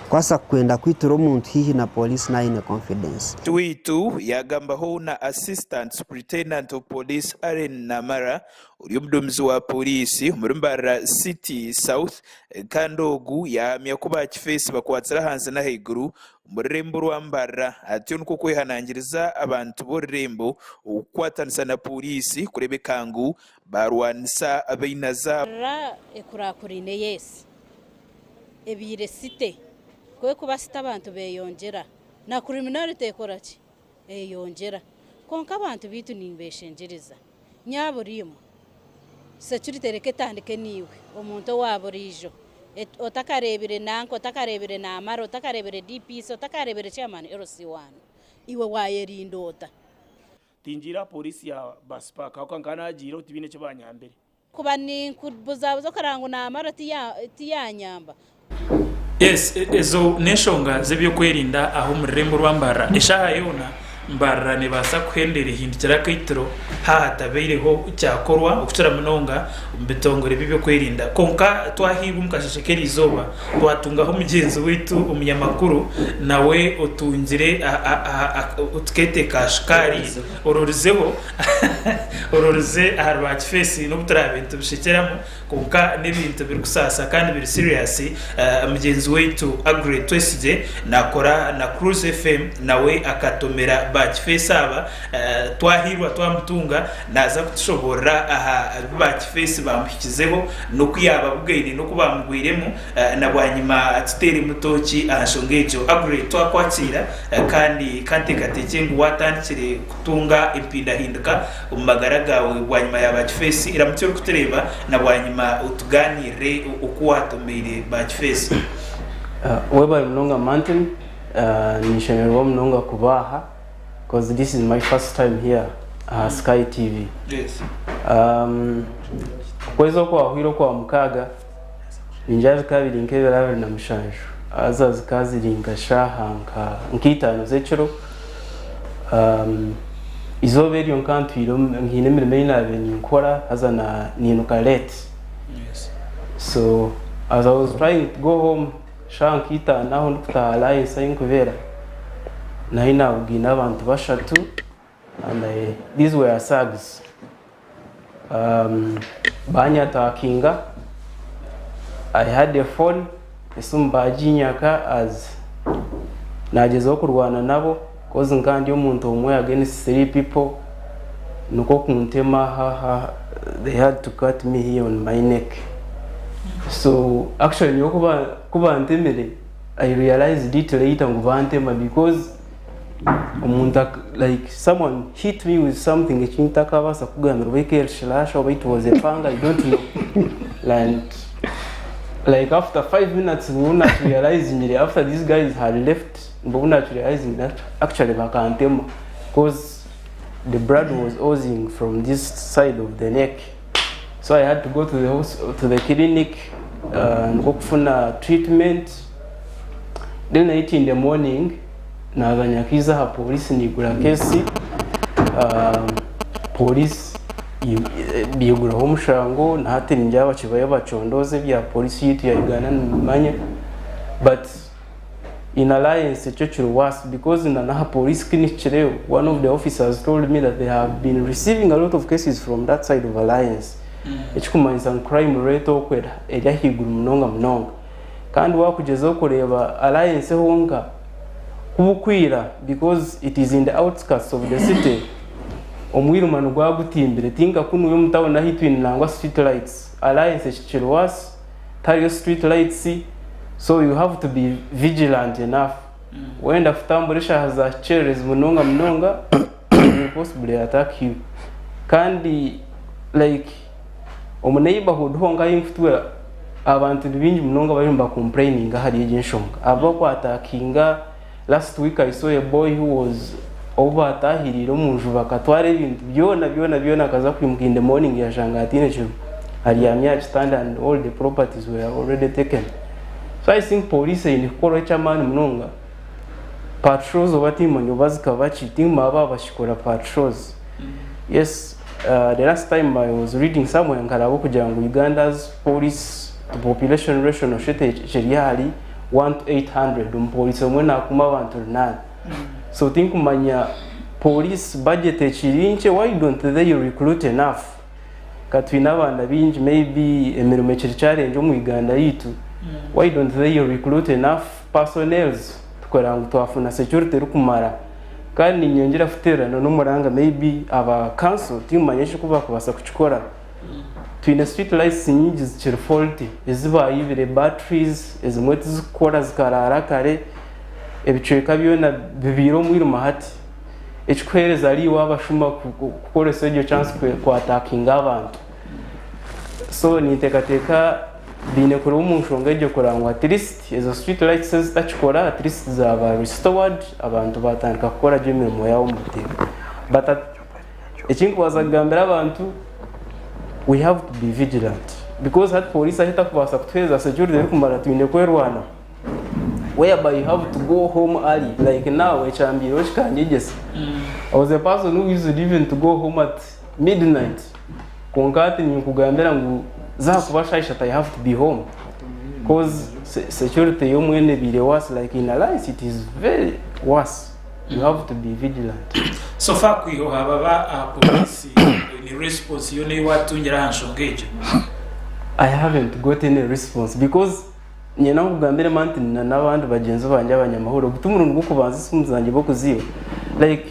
Kubaasa kwenda kwitura omuntu haihi na police naaba aine confidence. Waitu yaagambaho na Assistant Superintendent of Police Allen Namara ori omuduumizi wa Pooriisi omuri Mbarara City South kandi ogu yaahamya ku ba kifeesi bakwatsire ahansi n'ahaiguru omu rurembo rwa Mbarara atyo nikwo kwehanangiriza abantu b'orurembo okukwatanisa na Pooriisi kureebeka ngu Baarwanisa abainazi abo. Rora ekurakuraine y'esi ebaire city ku ekuba city abantu beyongyera na criminality ekora ki? Eyongyera. Kwonka abantu beitu nimbeshengyereza nyabura imwe security reka etandike naiwe omuntu owa buriijo otakareebire nanka otakareebire namara otakareebire DPC otakareebire chairman LC1 iwe wayerinda ota? Tingiire aha pooriisi ya Basipaaka ahabw'okuba nkaba naagiireho tibaine eki baanyambire. Kuba ninkubuzabuza okareba ngu naamara tiyanyamba. Yes, ezo n'enshonga z'ebyokwerinda aha omu rurembo rwa Mbarara. Eshaaha yoona Mbarara nebaasa kuhendera ehindukire akaitiro haaba hatabaireho kyakorwa okukira munonga omu bitongore by'ebyokwerinda. Kwonka twahiibwa omu kasheeshe k'eriizooba twatungaho mugyenzi waitu omunyamakuru nawe otungire otukeete ka shukaari ororizeho ororize ahari ba kifeesi n'obu turaabe nitubishekyeramu Kwonka n'ebintu birikusaasa kandi biri serious, mugyenzi waitu Aggrey Twesigye nakora na Cruz FM nawe akatomera ba kifeesi aba, twahiirwa twamutunga naaza kutushoboorora aha bi ba kifeesi baamuhikizeho n'oku yaababugaine n'oku baamugwiremu na bwanyima tuteeremu tooki aha nshonga egyo. Aggrey twakwakiira kandi kanteekateekye ngu waatandikire kutunga empindahinduka omu magara gaawe bwanyima ya baakifeesi. Iramutsya orikutureeba na bwanyima otugaaniirire oku waatomeire baakifeesi. Webare munonga Martin, ninshemererwa munonga kuba aha coz this is my first time here aha Sky TV. Yes. Okwezi okwahwire okwamukaaga ningira bikaba biri nk'ebiro 27 haza zikaba ziri nka shaaha nka itaano z'ekiro. Eizooba eryo nkaba ntwire nkaine emirimo ei naabaire ninkora haza niinuka late. So as I was trying to go home shaaha nka itaano aho ndikutaaha Alliance ahu ndikubeera, nari naabugaine abantu bashatu and these were thugs. Baanyataakinga, I had a phone, esimu baaginyaka as naagyezaho kurwana nabo coz nkaba ndi omuntu omwe against three people nikwo kuntema aha they had to cut me here on my neck so actually nyowe ku bantemire I realized it later ngu bantema because omuntu like someone hit me with something eki ntakabaasa kukugambira oba eka eri shiraasha oba it was a panga I don't know and like after 5 minutes nibwo nakirealizingire, after these guys had left, nibwo nakirealizingire actually bakantema because the blood was oozing from this side of the neck. So I had to go to the clinic nikwo kufuna treatment. Then 8 in the morning naza nyakiza aha polisi nigura kesi, polisi biguraho omushango. Nahati ningira bakibayo bacondoza ebya polisi yitu ya Uganda nimumanya, but in Alliance ekyo kiri worse because na n'aha police clinic kireyo, one of the officers told me that they have been receiving a lot of cases from that side of Alliance, ekikumanyisa ngu crime rate okwo eri ahaiguru munonga munonga. Kandi wakugyezaho kureeba Alliance honka kubukwira because it is in the outskirts of the city, omwirima nigwagutimbire. Tinka kunuya omu town ahu twine nangwa street lights, Alliance eki kiri worse, tihariyo street lights, so you have to be vigilant enough. Wenda kutambura eshaaha za kikyererezi munonga munonga, they will possibly attack you. Kandi like omu neighborhood honka ahu nkutuura, abantu ni baingi munonga bariyo nibacomplaininga ahari egi enshonga abakwatakinga. Last week I saw a boy who was ou baatahiriire omu nju bakatwara ebintu byona byona byona, akaza kwimuka in the morning yashanga hataine kirimu, aryami aha kitanda and all the properties were already taken. So I think police eine kukoraho eky'amaani munonga, patrols oba timanya oba zikaba ki, timanya baaba bakikora patrols. Yes, the last time I was reading somewhere nkaraba okugira ngu Uganda's police to population ratio noshusha kiri ahari 1 to 800, omupoliisi omwe nakuuma abantu 800. So tinkumanya police budget ekiri nkye, why don't they recruit enough? Ka twine abaana baingi, maybe emirimo ekiri challenge omu Uganda yitu, why don't they recruit enough personnels tukora ngu twafuna security erikumara? Kandi ninyongyera kuteerana n'omuranga, maybe aba council timanya eki bakubaasa kukikora. Twine street lights nyingi zikiri faulty, ezi bayibire batteries, ezimwe tizikukora zikaraara kare, ebicweka byona bibiire omwirima hati ekikuheereza ariiwe abashuma kukoresa egyo chance kwatakinga abantu. So ninteekateeka baine kureba omu nshonga egyo kureba ngu at least ezo street lights ezitakikora at least zaba restored, abantu batandika kukora gye emirimo yaabo omu buteeka. But ekinkubaasa kugambira abantu, we have to be vigilant because hati police ahu etakubaasa kutuheereza security erikumara, twine kwerwana. Whereby you have to go home early like now ekyambireho kikanyegyesa. I was a person who used even to go home at midnight kwonka hati ninkugambira ngu zakuba shaaha ishatu I have to be home coz security y'omwene ebaire worse like in Alliance it is very worse you have to be vigilant. So far kwiha ohababa aha police ni response yoona ei watungira aha nshonga egyo? I haven't got any response because Nyine nkugambire ma nti na n'abandi bagyenzi bangye abanyamahurire ogu timurundi gw'okubanza esimu zangye b'okuziiba like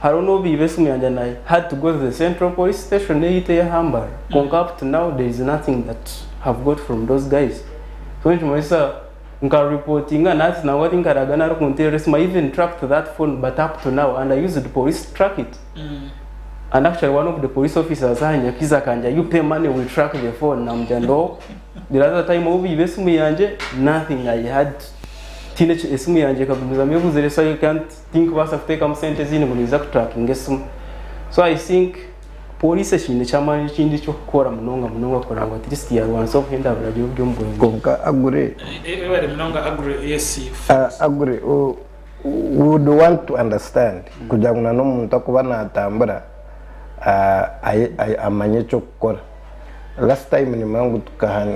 hariho n'obu baiba esimu yangye and I had to go to the central police station eyaitu ey'aha Mbarara kwonka up to now there is nothing that have got from those guys so nikimanyisa nka reportinga nahati nangwa tinkaraga n'arikunteerera esimu I even tracked that phone but up to now and I used police to track it and actually one of the police officers aha Nyakizu akangira you pay money we track the phone namugira no The other time obu baiba esimu yangye nothing I had tihaine eki esimu yangye ekagumizamu ebuzire so I can't tinkubaasa kuteekamu sente ezindi ngu ninza kutrackinga esimu so I think police ekiine eky'amaani ekindi eky'okukora munonga munonga kureba ngu at least yarwanisa obuhenda biragiro by'omu bwengye. Kwonka Agure. Webare munonga Agure yes. Agure we would want to understand kugira ngu n'omuntu akuba natambura amanye eky'okukora. Last time nimanya ngu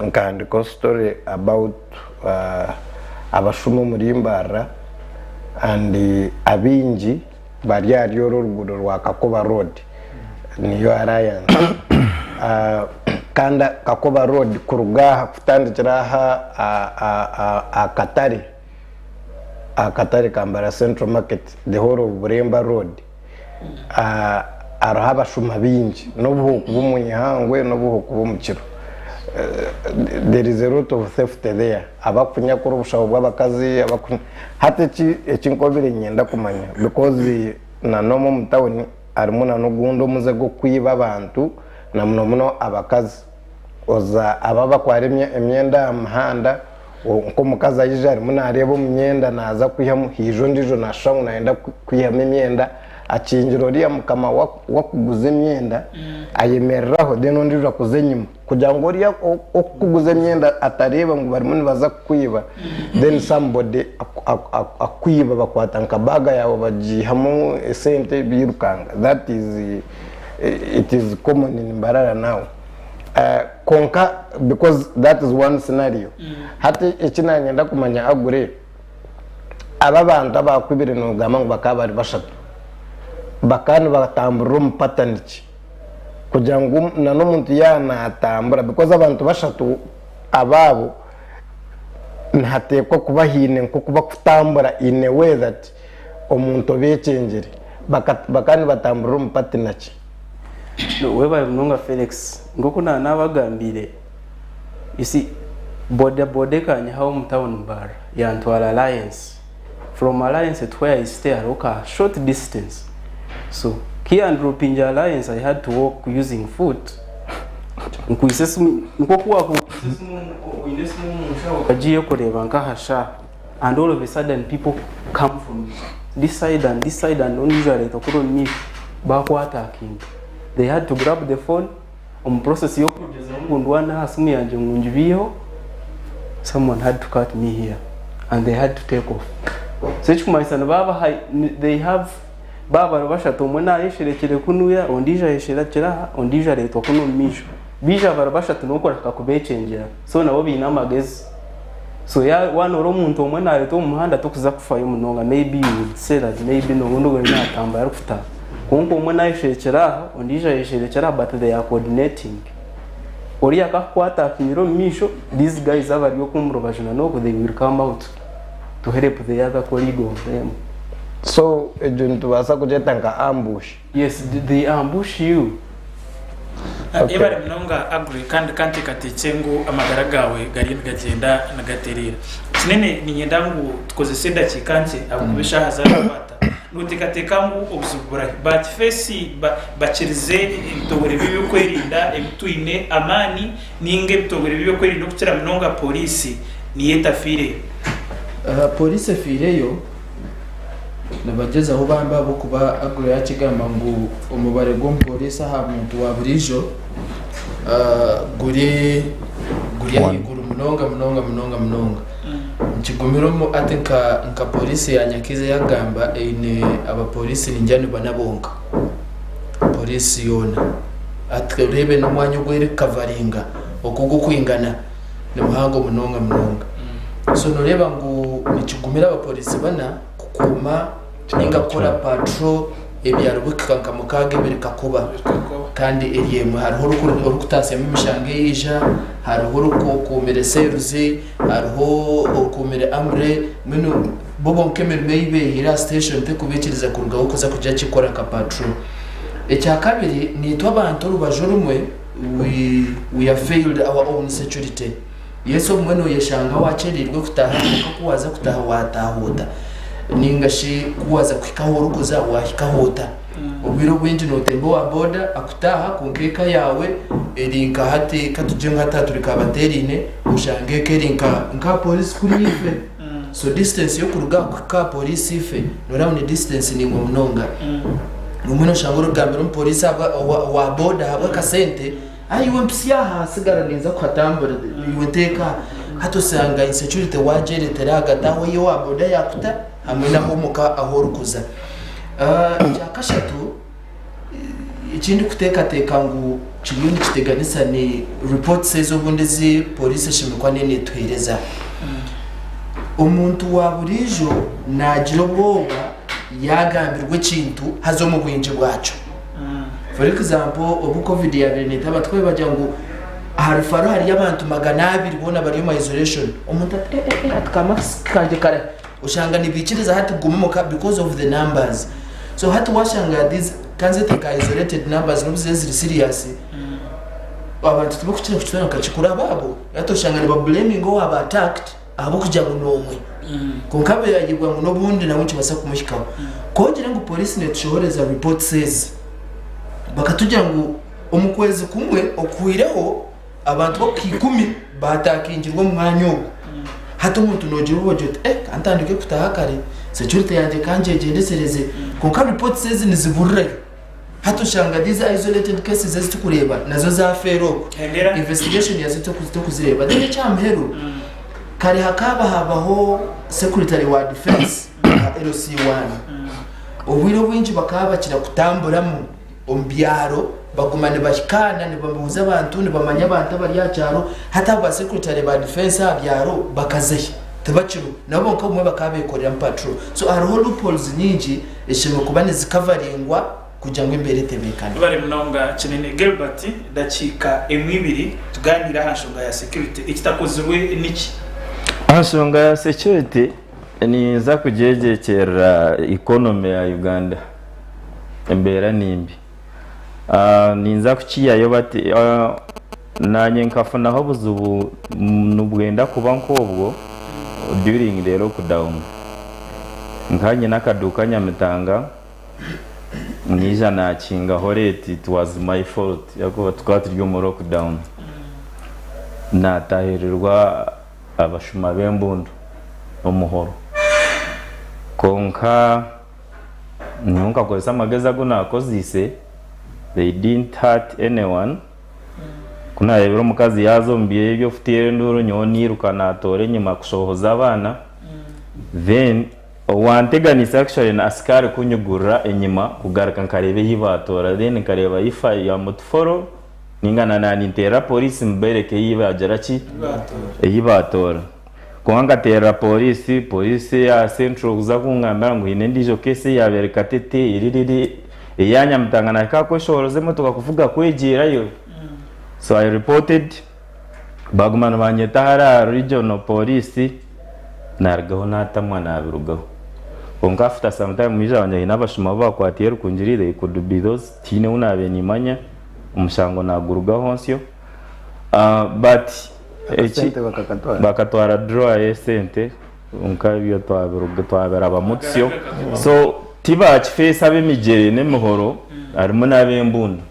nkahandikaho story about abashuma omuri Mbarara and abaingi bari ahari oru oruguudo rwa Kakoba road niyo Alliance kandi Kakoba road kuruga aha kutandikira aha aha katare aha katare ka Mbarara central market the whole of Buremba road Hariho abashuma baingi n'obu hokuba omu ihangwe n'obu hokuba omu kiro. There is a lot of theft there. Abakunyakura obushaho bw'abakazi, hati eki eki nkobire niinyenda kumanya because na n'omu omu tawuni harimu na n'ogundi omuze gw'okwiba abantu na muno muno abakazi. Oza abo abakwara emyenda aha muhanda, nk'omukazi aija arimu naareeba omu myenda naaza kwihamu, haija ondiijo naashusha ngu naayenda kwihamu emyenda, akingira oriya mukama w'okuguza emyenda ayemereraho then ondiijo akuza enyima kugira ngu oriya orikukuguza emyenda atareeba ngu barimu nibaza kukwiba then somebody akwiba bakwata nka baaga yaawe bagiihamu esente bairukanga. That is it is common in Mbarara now. Kwonka because that is one scenario hati eki nanyenda kumanya Agure aba abantu abakwibire nogamba ngu bakaba bari bashatu bakaba nibatamburira omu pattern ki kugira ngu na n'omuntu yaaba natambura because abantu bashatu abaabo nihateekwa kuba haine nk'oku bakutambura in a way that omuntu obekyengire bakaba nibatamburira omu pattern ki? Webare munonga Felix. Nk'oku naanabagambiire, you see, boda boda ekanyihaho omu town Mbarara yantwara Alliance. From Alliance to where I stay hariho ka short distance. So ku yandropingire Alliance I had to walk using foot nkwaitse esimu, nk'oku waakuba okwaitse esimu oine esimu omu nshaho okagiihayo kureeba nk'aha shaaha and all of a sudden people come from this side and this side and ondiijo areetwa kuri omu maisho baakwatakinga they had to grab the phone omu process y'okugyezaho ngu ndwane aha simu yangye ngu ngibaiheho someone had to cut me here and they had to take off so ekikumanyisa nibaaba they have baaba bari bashatu omwe naayesherekire kunuya ondiijo ayesherekire aha ondiijo areetwa kunu omu maisho baija bari bashatu n'okureka kubeekyengyera so nabo baine amagezi So ya waaba ori omuntu omwe naretwa omu muhanda tokuza kufayo munonga maybe you would say that maybe nobundi obwe natambura arikutaha kwonka omwe nayesherekyera aha ondiijo ayesherekyera aha but they are coordinating oriya akakukwata akinyire omu maisho these guys abari oku omu rubaju na n'oku they will come out to help the other colleague of them. So egyo nitubaasa kugyeta nka ambush? Yes they ambush you. Yebare munonga Aggrey kandi kanteekateekye ngu amagara gaawe gariyo nigagyenda nigatereera. Kinene niinyenda ngu tukozese edakiika nkye ahabw'okuba eshaaha zaatukwata. Nooteekateeka ngu obuzibu burahi? Ba kifeesi bakirize ebitongore by'ebyokwerinda ebi twine amaani nainga ebitongore by'ebyokwerinda okukira munonga pooriisi niyo etafiireyo? Pooriisi efiireyo. Nibagyezaho bambi ahabw'okuba Aggrey yakigamba ngu omubare gw'omupooriisi aha muntu wa buriijo guri guri ahaiguru munonga munonga munonga munonga. Nikigumira omu hati nka nka poliisi ya Nyakiiza eyakugamba eine abapoliisi ningira ni bana bonka poliisi yoona. Hati oreebe n'omwanya ogu erikukavaringa oku gukwingana ni muhango munonga munonga. So noreeba ngu nikigumira abapoliisi bana kukuuma ninga kukora patrol ebyaro bikuhika nka mukaaga ebiri kakuba kandi eri emwe. Hariho orikutaasyamu emishango eyaija, hariho orikukuumira seeruzi, hariho okuumire amure, mbwenu bo bonka emirimo ei beehaire aha station terikubaikiriza kurugaho kuza kugira ki kukora nka patrol. Ekyakabiri naitwe abantu orubaju orumwe we we have failed our own security. Yes obumwe noyeshanga wakyereirwe kutaaha kwonka ku waaza kutaaha waataaha ota? Ninga shi ku waaza kuhika ahu orikuza waahikaho ota? Obwire obwingi nootemba owa boda akutaaha kwonka eka yaawe eri nka hati katugire ngu hati aha turi Kabateeraine oshange eka eri nka nka aha poriisi kuriya ife. So distance y'okuruga aha kuhika aha poriisi ife nooreeba ngu ni distance ndaingwa munonga. Obumwe nooshanga orikugambira omuporiisi ahabwa owa boda ahabw'akasente. Ayi iwe mpitsya aha hasigara ninza kuhatambura iwe nteeka aha. Hati osanga insecurity wagyeretera ahagati aho ei owa boda yakuta hamwe naho omuka ahu orikuza. Ekyakashatu ekindikuteekateeka ngu kiriyo nikiteganisa ni reports ezi obundi ezi poriisi eshemereire kuba neyo netuheereza. Omuntu wa buriijo naagira obwoba yaagambirwa ekintu haza omu bwingi bwakyo. For example, obu covid yabaire neeta abantu ku babaire bagira ngu aha rufaro hariyo abantu 200 boona bari omu isolation, omuntu ati eh eh eh ati ka mask kangye karahi? Oshanga nibaikiriza hati kuguma omuka because of the numbers. So hati washanga these kanzete nka isolated numbers nobu ziriba ziri serious, abantu tibakukira kukitwara nka kikuru abaabo. Hati oshanga niba blaminga owaaba attacked ahabw'okugira ngu n'omwe. Kwonka yayebwa ngu n'obundi nawe nikibaasa kumuhikaho. Ku ogire ngu poriisi neetushohoreza reports ezi, bakatugira ngu omu kwezi kumwe okuhweireho abantu b'okuhika ikumi baatakingirwe omu mwanya ogwo. Hati omuntu noogira obu ogira oti eh ka ntandike kutaaha kare, security yangye ka ngyegyendesereze. Kwonka reports ezi niziburirayo. Hati oshanga these isolated cases ezi turikureeba nazo zafeera okwo. Investigation yazo tokuzireeba. Then ekyahamuheru, kare hakaaba habaho secretary wa defence nka LC1. Obwire obwingi bakaba bakira kutamburamu omu byaro baguma nibahikaana nibabuuza abantu nibamanya abantu abari aha kyaro. Hati abo ba secretary ba defence aha byaro bakazahi? Tibakiriho. Nabo bonka obumwe bakaba bekoreramu patrol. So hariho loopholes nyingi Ezishemereire kuba nizikavaringwa kugira ngu embeera etebeekane. Webare munonga Kinene Gilbert, dakiika emwe ibiri tugaaniire aha nshonga ya security, ekitakozirwe niki? Aha nshonga ya security ninza kugyegyekyerera economy ya Uganda, embeera nimbi. Ninza kukiihayo bati nanye nkafunaho obuzibu nibwenda kuba nk'obwo during the lockdown. Nkaba nyine akaduuka Nyamitanga naija nakingaho late it was my fault ahakuba tukaba turi omu lockdown. Natahirirwa abashuma b'embundu n'omuhoro kwonka Nyowe nkakozesa amagezi agu naakozeise, they didn't hurt anyone. Ku naareebire omukazi yaaza omu biro eby'okuteera enduuru, nyowe nairuka naatoora enyima kushohoza abaana. Then owanteganiise actually ni asikaari kunyigurira enyima kugaruka nkareeba ei baatoora. Then nkareeba if I am to follow nainga na naaninteerera pooriisi mbereke ei baagira ki? Ei baatoora. Kwonka nkateerera pooriisi, pooriisi eya Central kuza kungambira ngu haine endiijo case eyaabaire Katete eri eri eya Nyamitanga nahika aha kweshohoroza emotoka kuvuga kwegyerayo. So I reported, baaguma nibanyeta hare aha regional police, naarugaho naatamwa naabirugaho. Kwonka after some time mwija wangye haine abashuma abu baakwatiire Rukungiri, they could be those, tihaine ou naabaire niimanya, omushango naagurugaho nsyo. But Akasente bakakatwara? Bakatwara drawer y'esente kwonka ebyo twabirabamu tusyo. So tibakifeesa ab'emigyere n'emihoro harimu n'ab'embundu.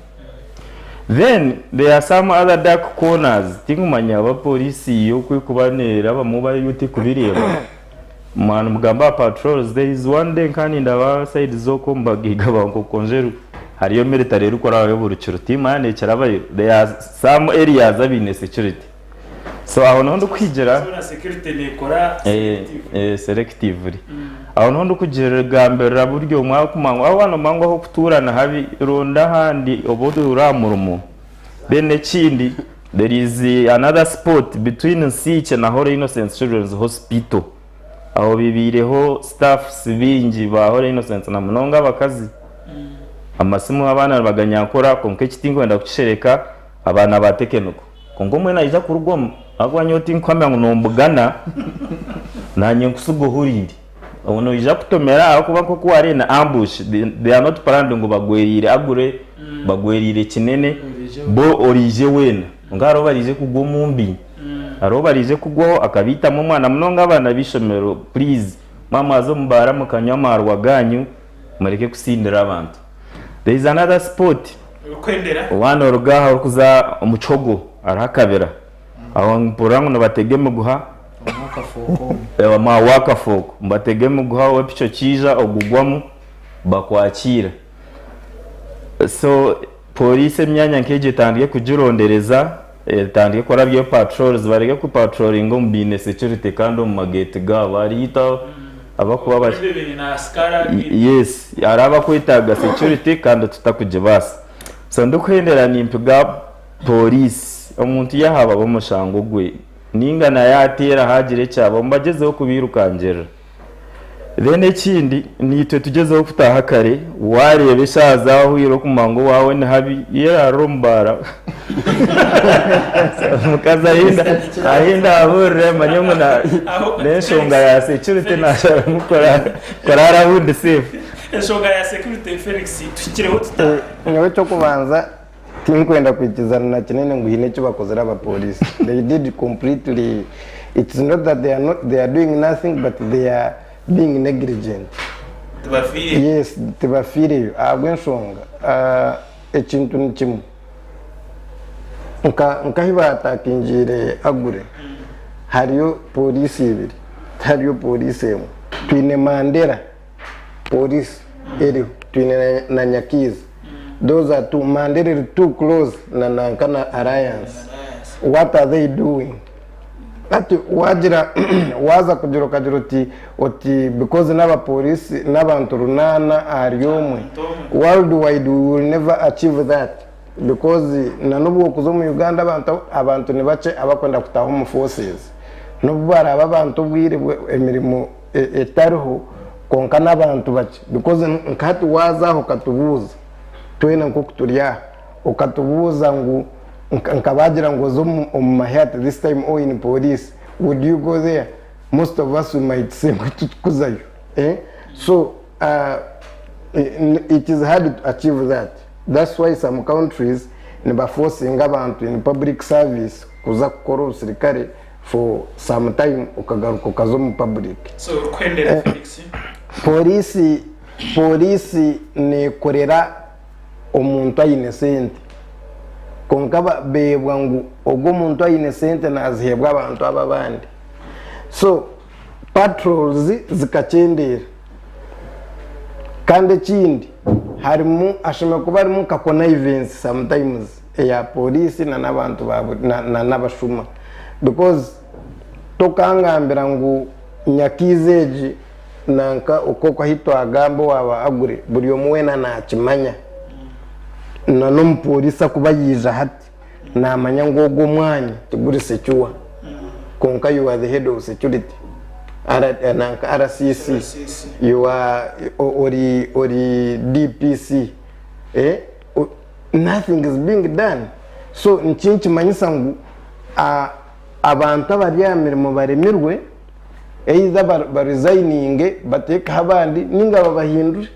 Then there are some other dark corners tinkumanya oba police oku erikuba neerabamu oba yo terikubireeba. Mwaba nimugamba aha patrols there is one day nkaba nindaba side z'okwo omu bagaiga ba Nkokonjeru hariyo military erikurabayo buri kiro timanya nekirabayo there are some areas abaine security. So aho niho ndikuhigira. Zoona security nekora Selectively. Aho niho ndikugambirira buri omwe ahakuba ngu waaba nomanya ngu ah'okutuura ni habi, ronda ahandi obe otuure aha murimo. Then ekindi, there is another spot between Nsiikye na Holy Innocents Children's Hospital. Aho bibaireho staffs baingi ba Holy Innocents na munonga abakazi. Amasimu abaana nibaganyankora kwonka eki tinkwenda kukishereka abaana ba tekeniko. Kwonka omwe naija kurugwamu ahabw'okuba nyowe tinkuhamya ngu nombugana nanye nkusiga ohuriire. Obwo noija kutomera ahabw'okuba nk'oku wareeba ni ambush they are not planned ngu bagweriire Agure, bagweriire Kinene, bo oraije weena. Kwonka hariho baraije kugwa omu mbi. Hariho baraije kugwaho akabaitamu omwana munonga abaana b'eishomero please mwaba mwaza omu baara mukanywa amaarwa ganyu mureke kusindira abantu. There is another spot waaba noruga aha orikuza omu Kihogo hariho akabira aho mpurira ngu nibatega emiguha Wakafooko nibatega emiguha ow'epiki okiija ogugwamu bakwakiira. So Pooriisi emyanya nk'egyo etandike kugirondereza, etandike kurabyayo patrols, bareke ku patrolinga omu baine security kandi omu mageeti gaabo. Hariyo itwe abakuba bari. Yes, hariho abakwetaaga security kandi tutakugibaasa. So ndikuhendera nimpiga pooriisi, omuntu yaahaba omushango gwe ninga na yaateera haagira ekyabaho mubagyezeho kubairukangirira. Then ekindi naitwe tugyezeho kutaaha kare, waareeba eshaaha zaahweire okumanya ngu owaawe ni habi, yeraarira omu baara. Omukazi ahi ndaabuurire manye ngu n'enshonga ya security naasharamu kuraara ahu ndi safe. Enshonga ya security Felix tuhikireho tuta? Nyowe eky'okubanza Tinkwenda kwikizana na kinene ngu haine eki bakozire abapolisi. They did completely, it's not that they are not, they are doing nothing but they are being negligent. Tibafiireyo. Yes, tibafiireyo ahabw'enshonga ekintu ni kimwe nka nkahi baatakingiire Agure hariyo poliisi ibiri tihariyo poliisi emwe. Twine Mandera Police eriho twine na Nyakiiza those are two Mandera eri too close na nanka na Alliance what are they doing hati wagira waza kugira okagira oti oti because naba police nabantu runana ahari omwe world wide we will never achieve that because na nobu okuza omu Uganda abantu abantu nibakye abakwenda kutaha omu forces nobu barabe abantu obwire emirimo etariho kwonka n'abantu bakye because nka hati waaza aha okatubuuza twena nk'oku turi aha okatubuuza ngu nka baagira ngu oze omu mahe at this time or in police would you go there most of us we might say ngu titukuzayo eh? So it is hard to achieve that that's why some countries nibaforcinga abantu in public service kuza kukora obusirikare for some time okagaruka okaza omu public. So orikuhendera Felix? Police police nekorera omuntu aine sente kwonka bebwa ngu ogwo omuntu aine sente nazihebwa abantu abo abandi so patrols zikakyendeera kandi ekindi harimu hashemereire kuba harimu nka connivance sometimes eya police na n'abantu na n'abashuma because tokangambira ngu nyakiiza egi nanka oku ahu twagamba owaaba agure buri omwe weena nakimanya na n'omupoliisi akuba yaija hati namanya ngu ogu omwanya tiguri secure kwonka you are the head of security nanka RCC you are ori ori DPC eh Nothing is being done so nikinkimanyisa ngu abantu abari aha mirimo baremirwe either ba resigninge batekeho abandi ninga babahindure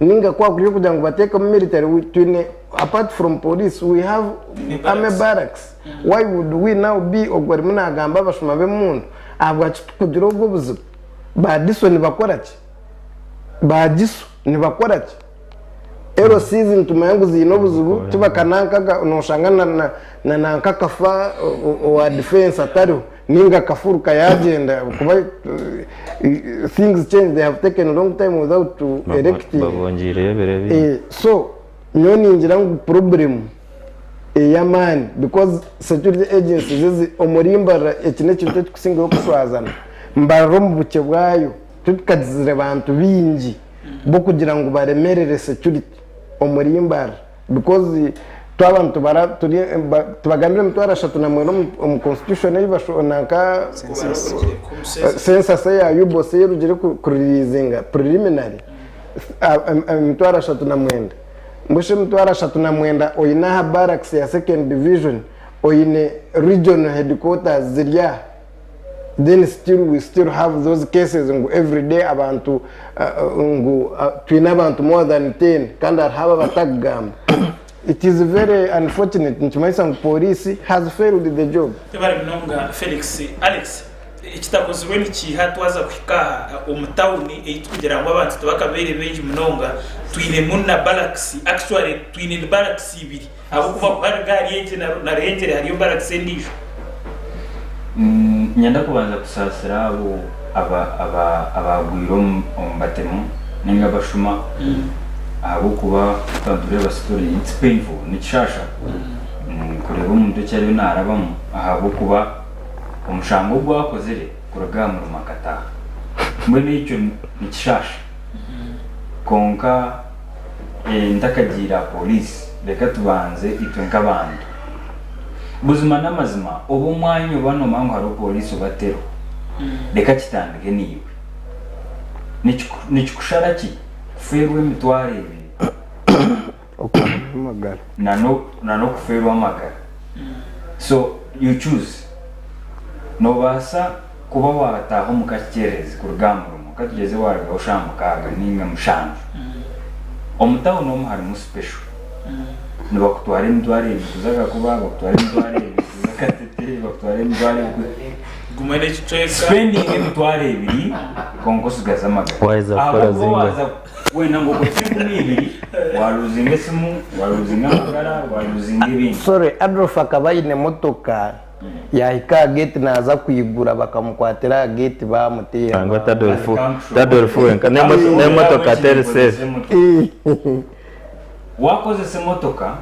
ninga ku hakuri okugira ngu batekemu military twine apart from police we have army barracks why would we now be ogwo arimu nagamba abashuma b'emundu ahabwaki tukugira obwo obuzibu ba diso nibakoraki ba giso nibakoraki LCs nitumanya ngu ziine obuzibu tibakanankaga noshanga na na na nanka akafa owa defense atariho ninga akafuruka yagyenda kuba things change they have taken long time without electing Babongiireyo ebiro ebindi. Eh, so nyowe ningira ngu problem. Ey'amaani because security agencies ezi omuri Mbarara eki n'ekintu ekikusingayo kushwazana. Mbarara omu bukye bwayo titukagizire bantu baingi b'okugira ngu baremerere security omuri Mbarara because twaba nitubara turi tubagambire emitwaro 34 omu constitution ei basho nanka census eya UBOS ei erugire kureleasinga preliminary emitwaro 39. Mbwenu 39 oine aha barracks ya second division, oine regional headquarters ziri aha, then still we still have those cases ngu everyday abantu ngu twine abantu more than 10 kandi hariho abo abatakugamba. It is very unfortunate nikimanyisa ngu police has failed the job. Webare munonga Felix. Alex, Ekitakozirwe nikiiha twaza kuhika aha omu tawuni ei turikugira ngu abantu tibakabaire baingi munonga twinemu na barakisi actually twine ni barakisi ibiri ahabw'okuba ku hariga ahari egi na Ruhengyere hariyo barakisi endiijo. Niinyenda kubanza kusaasira abo abaagwire omu batemu nainga abashuma ahabw'okuba twaba nitureeba story it's painful, nikishaasha kureeba omuntu eki ariyo naarabamu ahabw'okuba Omushango ogu akozire kuruga aha murimo akataaha. Mbwenu ekyo nikishaasha. Kwonka ntakagiire aha pooriisi, reka tubanze itwe nk'abantu. Buzima n'amazima obu omwanya oba noomanya ngu hariho pooriisi oba teriho, reka kitandike naiwe. Nikikushara ki kufeerwa emitwaro ebiri na n'okufeerwa amagara? So you choose. Noobaasa kuba waataaha omu kakyererezi kuruga aha murimo, katugyeze waarugaho shaaha 6 nainga 7. Omu tawuni omu harimu special. Nibakutwara 20,000 kuza Kakuba, bakutwara 20,000 kuza Katete, bakutwara 20,000 Guma n'ekicweka. Spending 20,000 kwonka osigaze amagara. Waaheza kukora Ahabw'okuba zingahi? waaza wenda ngu okozese 20,000, waruzinga esimu, waruzinga amagara, waruzinga ebindi. Sorry, Adolf akaba aine motoka yahika aha gate naza kwigura bakamukwatira aha gate bamuteera. Nangwa Tadolf wenka n'emotoka teri safe. Wakozesa emotoka,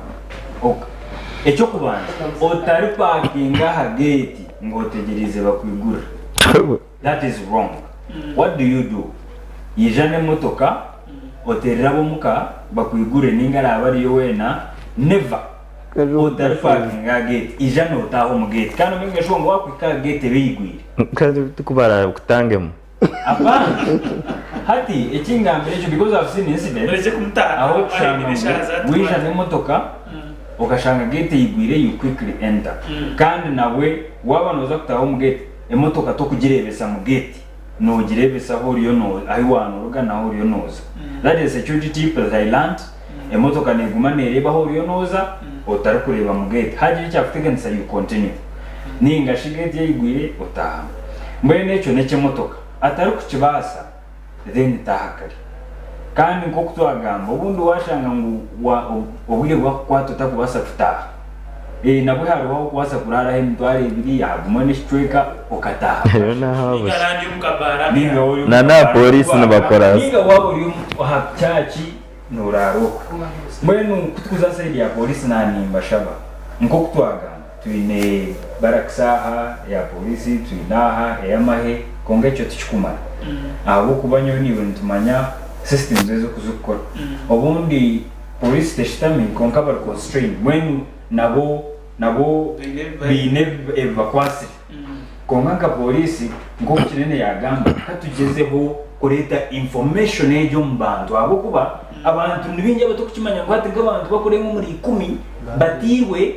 eky'okubanza otaripakinga aha gate ngu otegyereize bakwigurire. That is wrong. What do you do? Yija n'emotoka oteerere ab'omuka bakwigurire ninga araabe ariyo weena never otaripakinga aha gate. Ija nootaaha omu gate kandi omanye sure ngu waakuhika aha gate ebe eigwire. Kandi tikubarakutangemu. Apana. Hati ekingambire ekyo because I've seen incident ahu okushanga ngu waija n'emotoka okashanga gate eigwire you quickly enter kandi nabwe waaba nooza kutaaha omu gate emotoka tokugireebesa mu gate noogireebesa ahu oriyo nooza ahu waanoruga nahu oriyo nooza that is a security tip that I learnt emotoka neeguma neereeba ahu oriyo nooza otarikureeba mu gate haagira ekyakuteganisa you continue Nainga shi geeti yaigwire otaahamu. Mbwenu ekyo n'eky'emotoka. Atarikukibaasa then taaha kare. Kandi nk'oku twagamba obundi waashanga ngu obwire bwakukwata otakubaasa kutaaha, ee nabwe hariho ah'okubaasa kuraaraho 20,000 aha gumwe n'ekicweka okataaha Reero kare. n'aha busha. Nainga waaba ori omu Na n'aha kabaara pooriisi nibakora. Nainga waaba ori aha kyaki Nooraara okwo. Mbwenu ku tukuza aha sayidi ya pooriisi naanimbashaba nk'oku twagamba twine barakisi aha eya pooriisi, twine aha ey'amahe kwonka ekyo tikikumara ahabw'okuba nyowe naiwe nitumanya systems ezi oku zirikukora. Obundi pooriisi teshutami kwonka bari constrained mbwenu nabo nabo baine ebi bakwatsire. Kwonka nka pooriisi nk'oku Kinene yaagamba, ka tugyezeho kureeta information egyo omu bantu ahabw'okuba abantu ni baingi abatarikukimanya ngu hati nk'abantu bakurenga omuri ikumi batairwe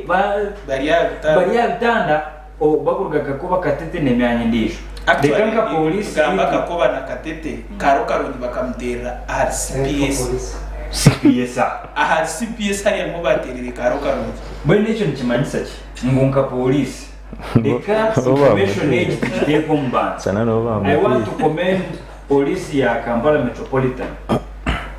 bari aha bitanda bakuruga Kakoba, Katete n'emyanya endiijo. Reka nka pooriisi Gamba Kakoba na Katete, Karo Karungi bakamuteerera ahari CPS. CPS aha. Ahari CPS hariya niho baateereire Karo Karungi. Mbwenu ekyo nikimanyisa ki? Ngu nka pooriisi Reka information egi tugiteeke omu bantu. I want to commend police ya Kampala Metropolitan.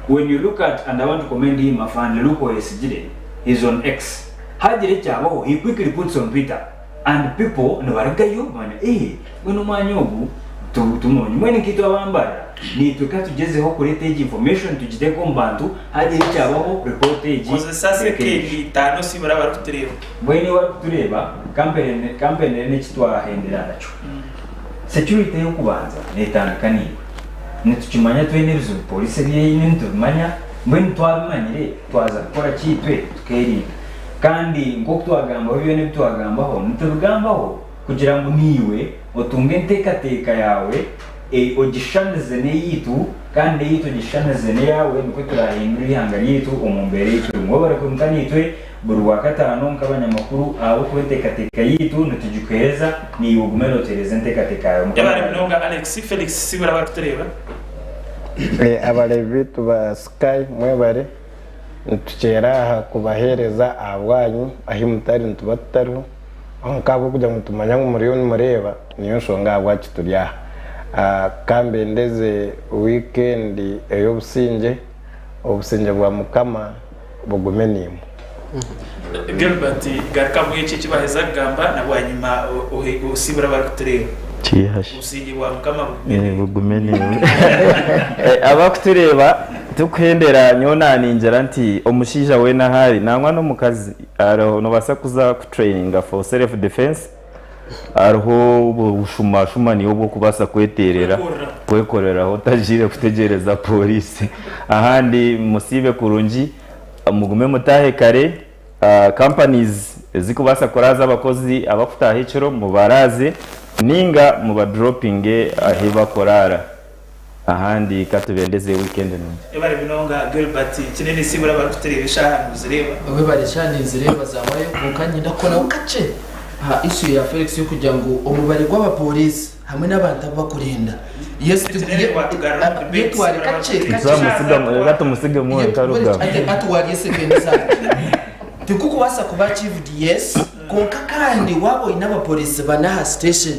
When you look at, and I want to commend him, Afande Luke Oyesigire, he's on X. Hagira ekyabaho, he quickly puts on Twitter and people nibarugayo bamanya, eh, mbwenu omwanya ogu tumurungi. Mbwenu nkaitwe abambarira. Naitwe ka tugyezeho kureeta egi information tugiteeke omu bantu, haagira ekyabaho report egi Kozesa ereke sekendi yaija. itaano osiibure abarikutureeba. Mbwenu iwe arikutureeba, ka mpendere n'eki twahendera nakyo. Security ey'okubanza neetandika naiwe. Nitukimanya twena ebizibu pooriisi ebi eine nitubimanya, mbwenu twabimanyire twaza kukora ki itwe tukeerinda. Kandi nk'oku twagambaho byona ebi twagambaho, nitubigambaho kugira ngu naiwe otunge enteekateeka yaawe ogishushanirize n'eyaitu kandi n'eyaitu ogishushanirize n'eyaawe nikwo turaahindure eihanga ryaitu omu mbeera ei turimu. Webare kwimuka naitwe buri Rwakataano nk'abanyamakuru ahabw'okuba enteekateeka yaitu nitugikuheereza naiwe ogume nootuheereza enteekateeka yaawe. Mukama Yebare abahe. munonga Alex Felix sibura abarikutureeba. Abareebi baitu ba Sky mwebare nitukyera aha kubaheereza ahabwanyu ahi mutari nituba tutariho kwonka ahabw'okugira ngu nitumanya ngu muriyo nimureeba niyo nshonga ahabwaki turi aha. Ka mbendeze wiikendi ey'obusingye, obusingye bwa Mukama bugume naimwe. Gilbert garukamu eki eki baheza kugamba na bwanyima ohe osiibure abarikutureeba. Kiihashi. Obusingye bwa Mukama bugume naiwe. Bugume naiwe. Abakutureeba tikuhendera nyowe naningira nti omushaija weena ahu ari nangwa n'omukazi hariho nobaasa kuza ku traininga for self defense hariho obushumashuma niyo obw'okubaasa kweteerera kwekoreraho otagiire kutegyereza pooriisi ahandi musiibe kurungi Mugume mutaahe kare. Companies ezikubaasa kuraaza abakozi abakutaaha ekiro mubaraaze ninga mubadropinge ahi bakuraara. Ahandi katubendeze weekend nungi. Webare munonga Gilbert Kinene Sibura abarikutureeba eshaaha nimuzireeba. Webare eshaaha ninzireeba zahwayo kwonka nyenda kukoraho kakye aha issue ya Felix yokugira ngu omubare gw'abapooriisi hamwe n'abantu abu bakurinda yes yetware kakye Reka tumusigemu we ntarugaba. Ati warya esekendi zangye tikukubaasa kuba achieved yes kwonka kandi waaba oine abapooriisi bana aha station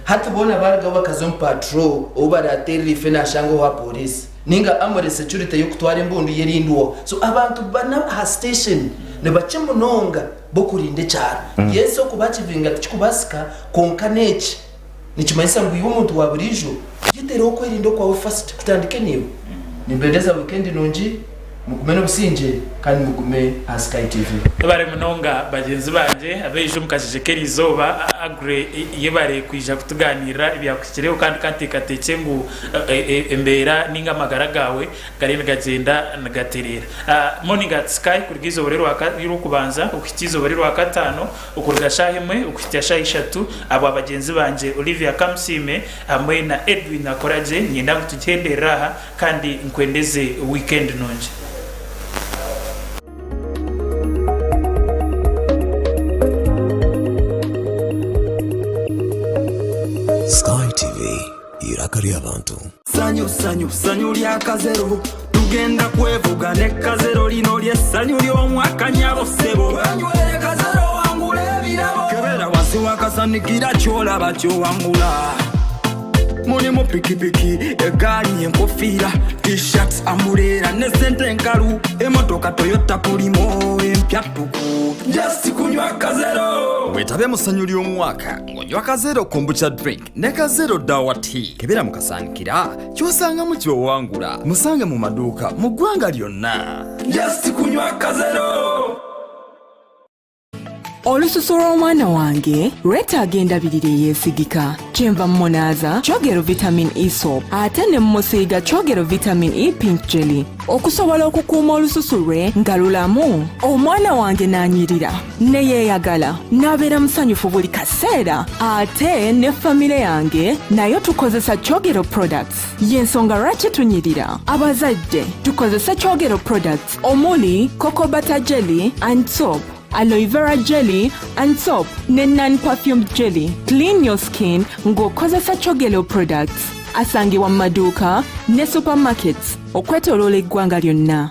hati boona barugaho bakaza omu patrol ou barateerire ife nashanga owa pooriisi ninga armoury security y'okutwara embundu ye erindwaho so abantu bana aha station nibakye munonga b'okurinda ekyaro yes okuba achievinga tikikubaasika kwonka n'eki Nikimanyisa ngu iwe omuntu wa buriijo, yetereho okwerinda okwawe first kutandike naiwe. Nimbendeza weekend nungi, mugume n'obusingye kandi mugume aha Sky TV. Mwebare munonga bagyenzi bangye abaija omu kasheshe k'erizooba. Aggrey yebare kwija kutuganirira ebyakuhikireho kandi kanteekateekye ngu embeera ninga amagara gaawe Gariyo nigagyenda nigatereera. Morning at Sky kuruga eizooba ry'Orwokubanza okuhitsya eizooba ry'Orwakataano okuruga shaaha emwe okuhitsya shaaha ishatu. Ahabwa bagyenzi bangye Olivia Kamusiime hamwe na Edwin Akoragye, niinyenda ngu tugyenderere aha kandi nkwendeze wiikendi nungi. Sky TV, eiraka ry'abantu. Sanyu sanyu sanyu lya kazero tugenda kwevuga ne kazero lino lye sanyu ly'omwaka nyabo ssebo wenywere kazero wangula ebirabo kebera wansi wakasanikira kyolaba kyowangula mulimu pikipiki egaali enkofiira t-shirt amuleera ne sente enkalu emotoka toyota pulimo empya ttuku just kunywa kazero Wetabe mu ssanyu ly'omwaka ng'onywa kazero kombucha drink Ne Kazero Dawa Tea kebera mu kasaanikira ky'osangamu ky'owangula. Musange mu maduuka mu ggwanga lyonna. Just kunywa Kazero. Olususu lw'omwana wange lwetaaga endabirira eyeesigika. Kyenva mmunaaza Kyogero Vitamin E Soap ate ne mmusiiga Kyogero Vitamin E Pink Jelly okusobola okukuuma olususu lwe nga lulamu. Omwana wange n'anyirira ne yeeyagala n'abeera musanyufu buli kaseera ate ne famire yange nayo tukozesa Kyogero Products. Y'ensonga lwaki tunyirira. Abazadde tukozese Kyogero Products omuli Cocoa Butter Jelly and Soap, Aloe Vera Jelly and Soap ne Non-Perfumed Jelly. Clean your skin ng'okozesa Kyogero Products. Asangibwa mu maduuka ne supermarkets okwetoloola eggwanga lyonna.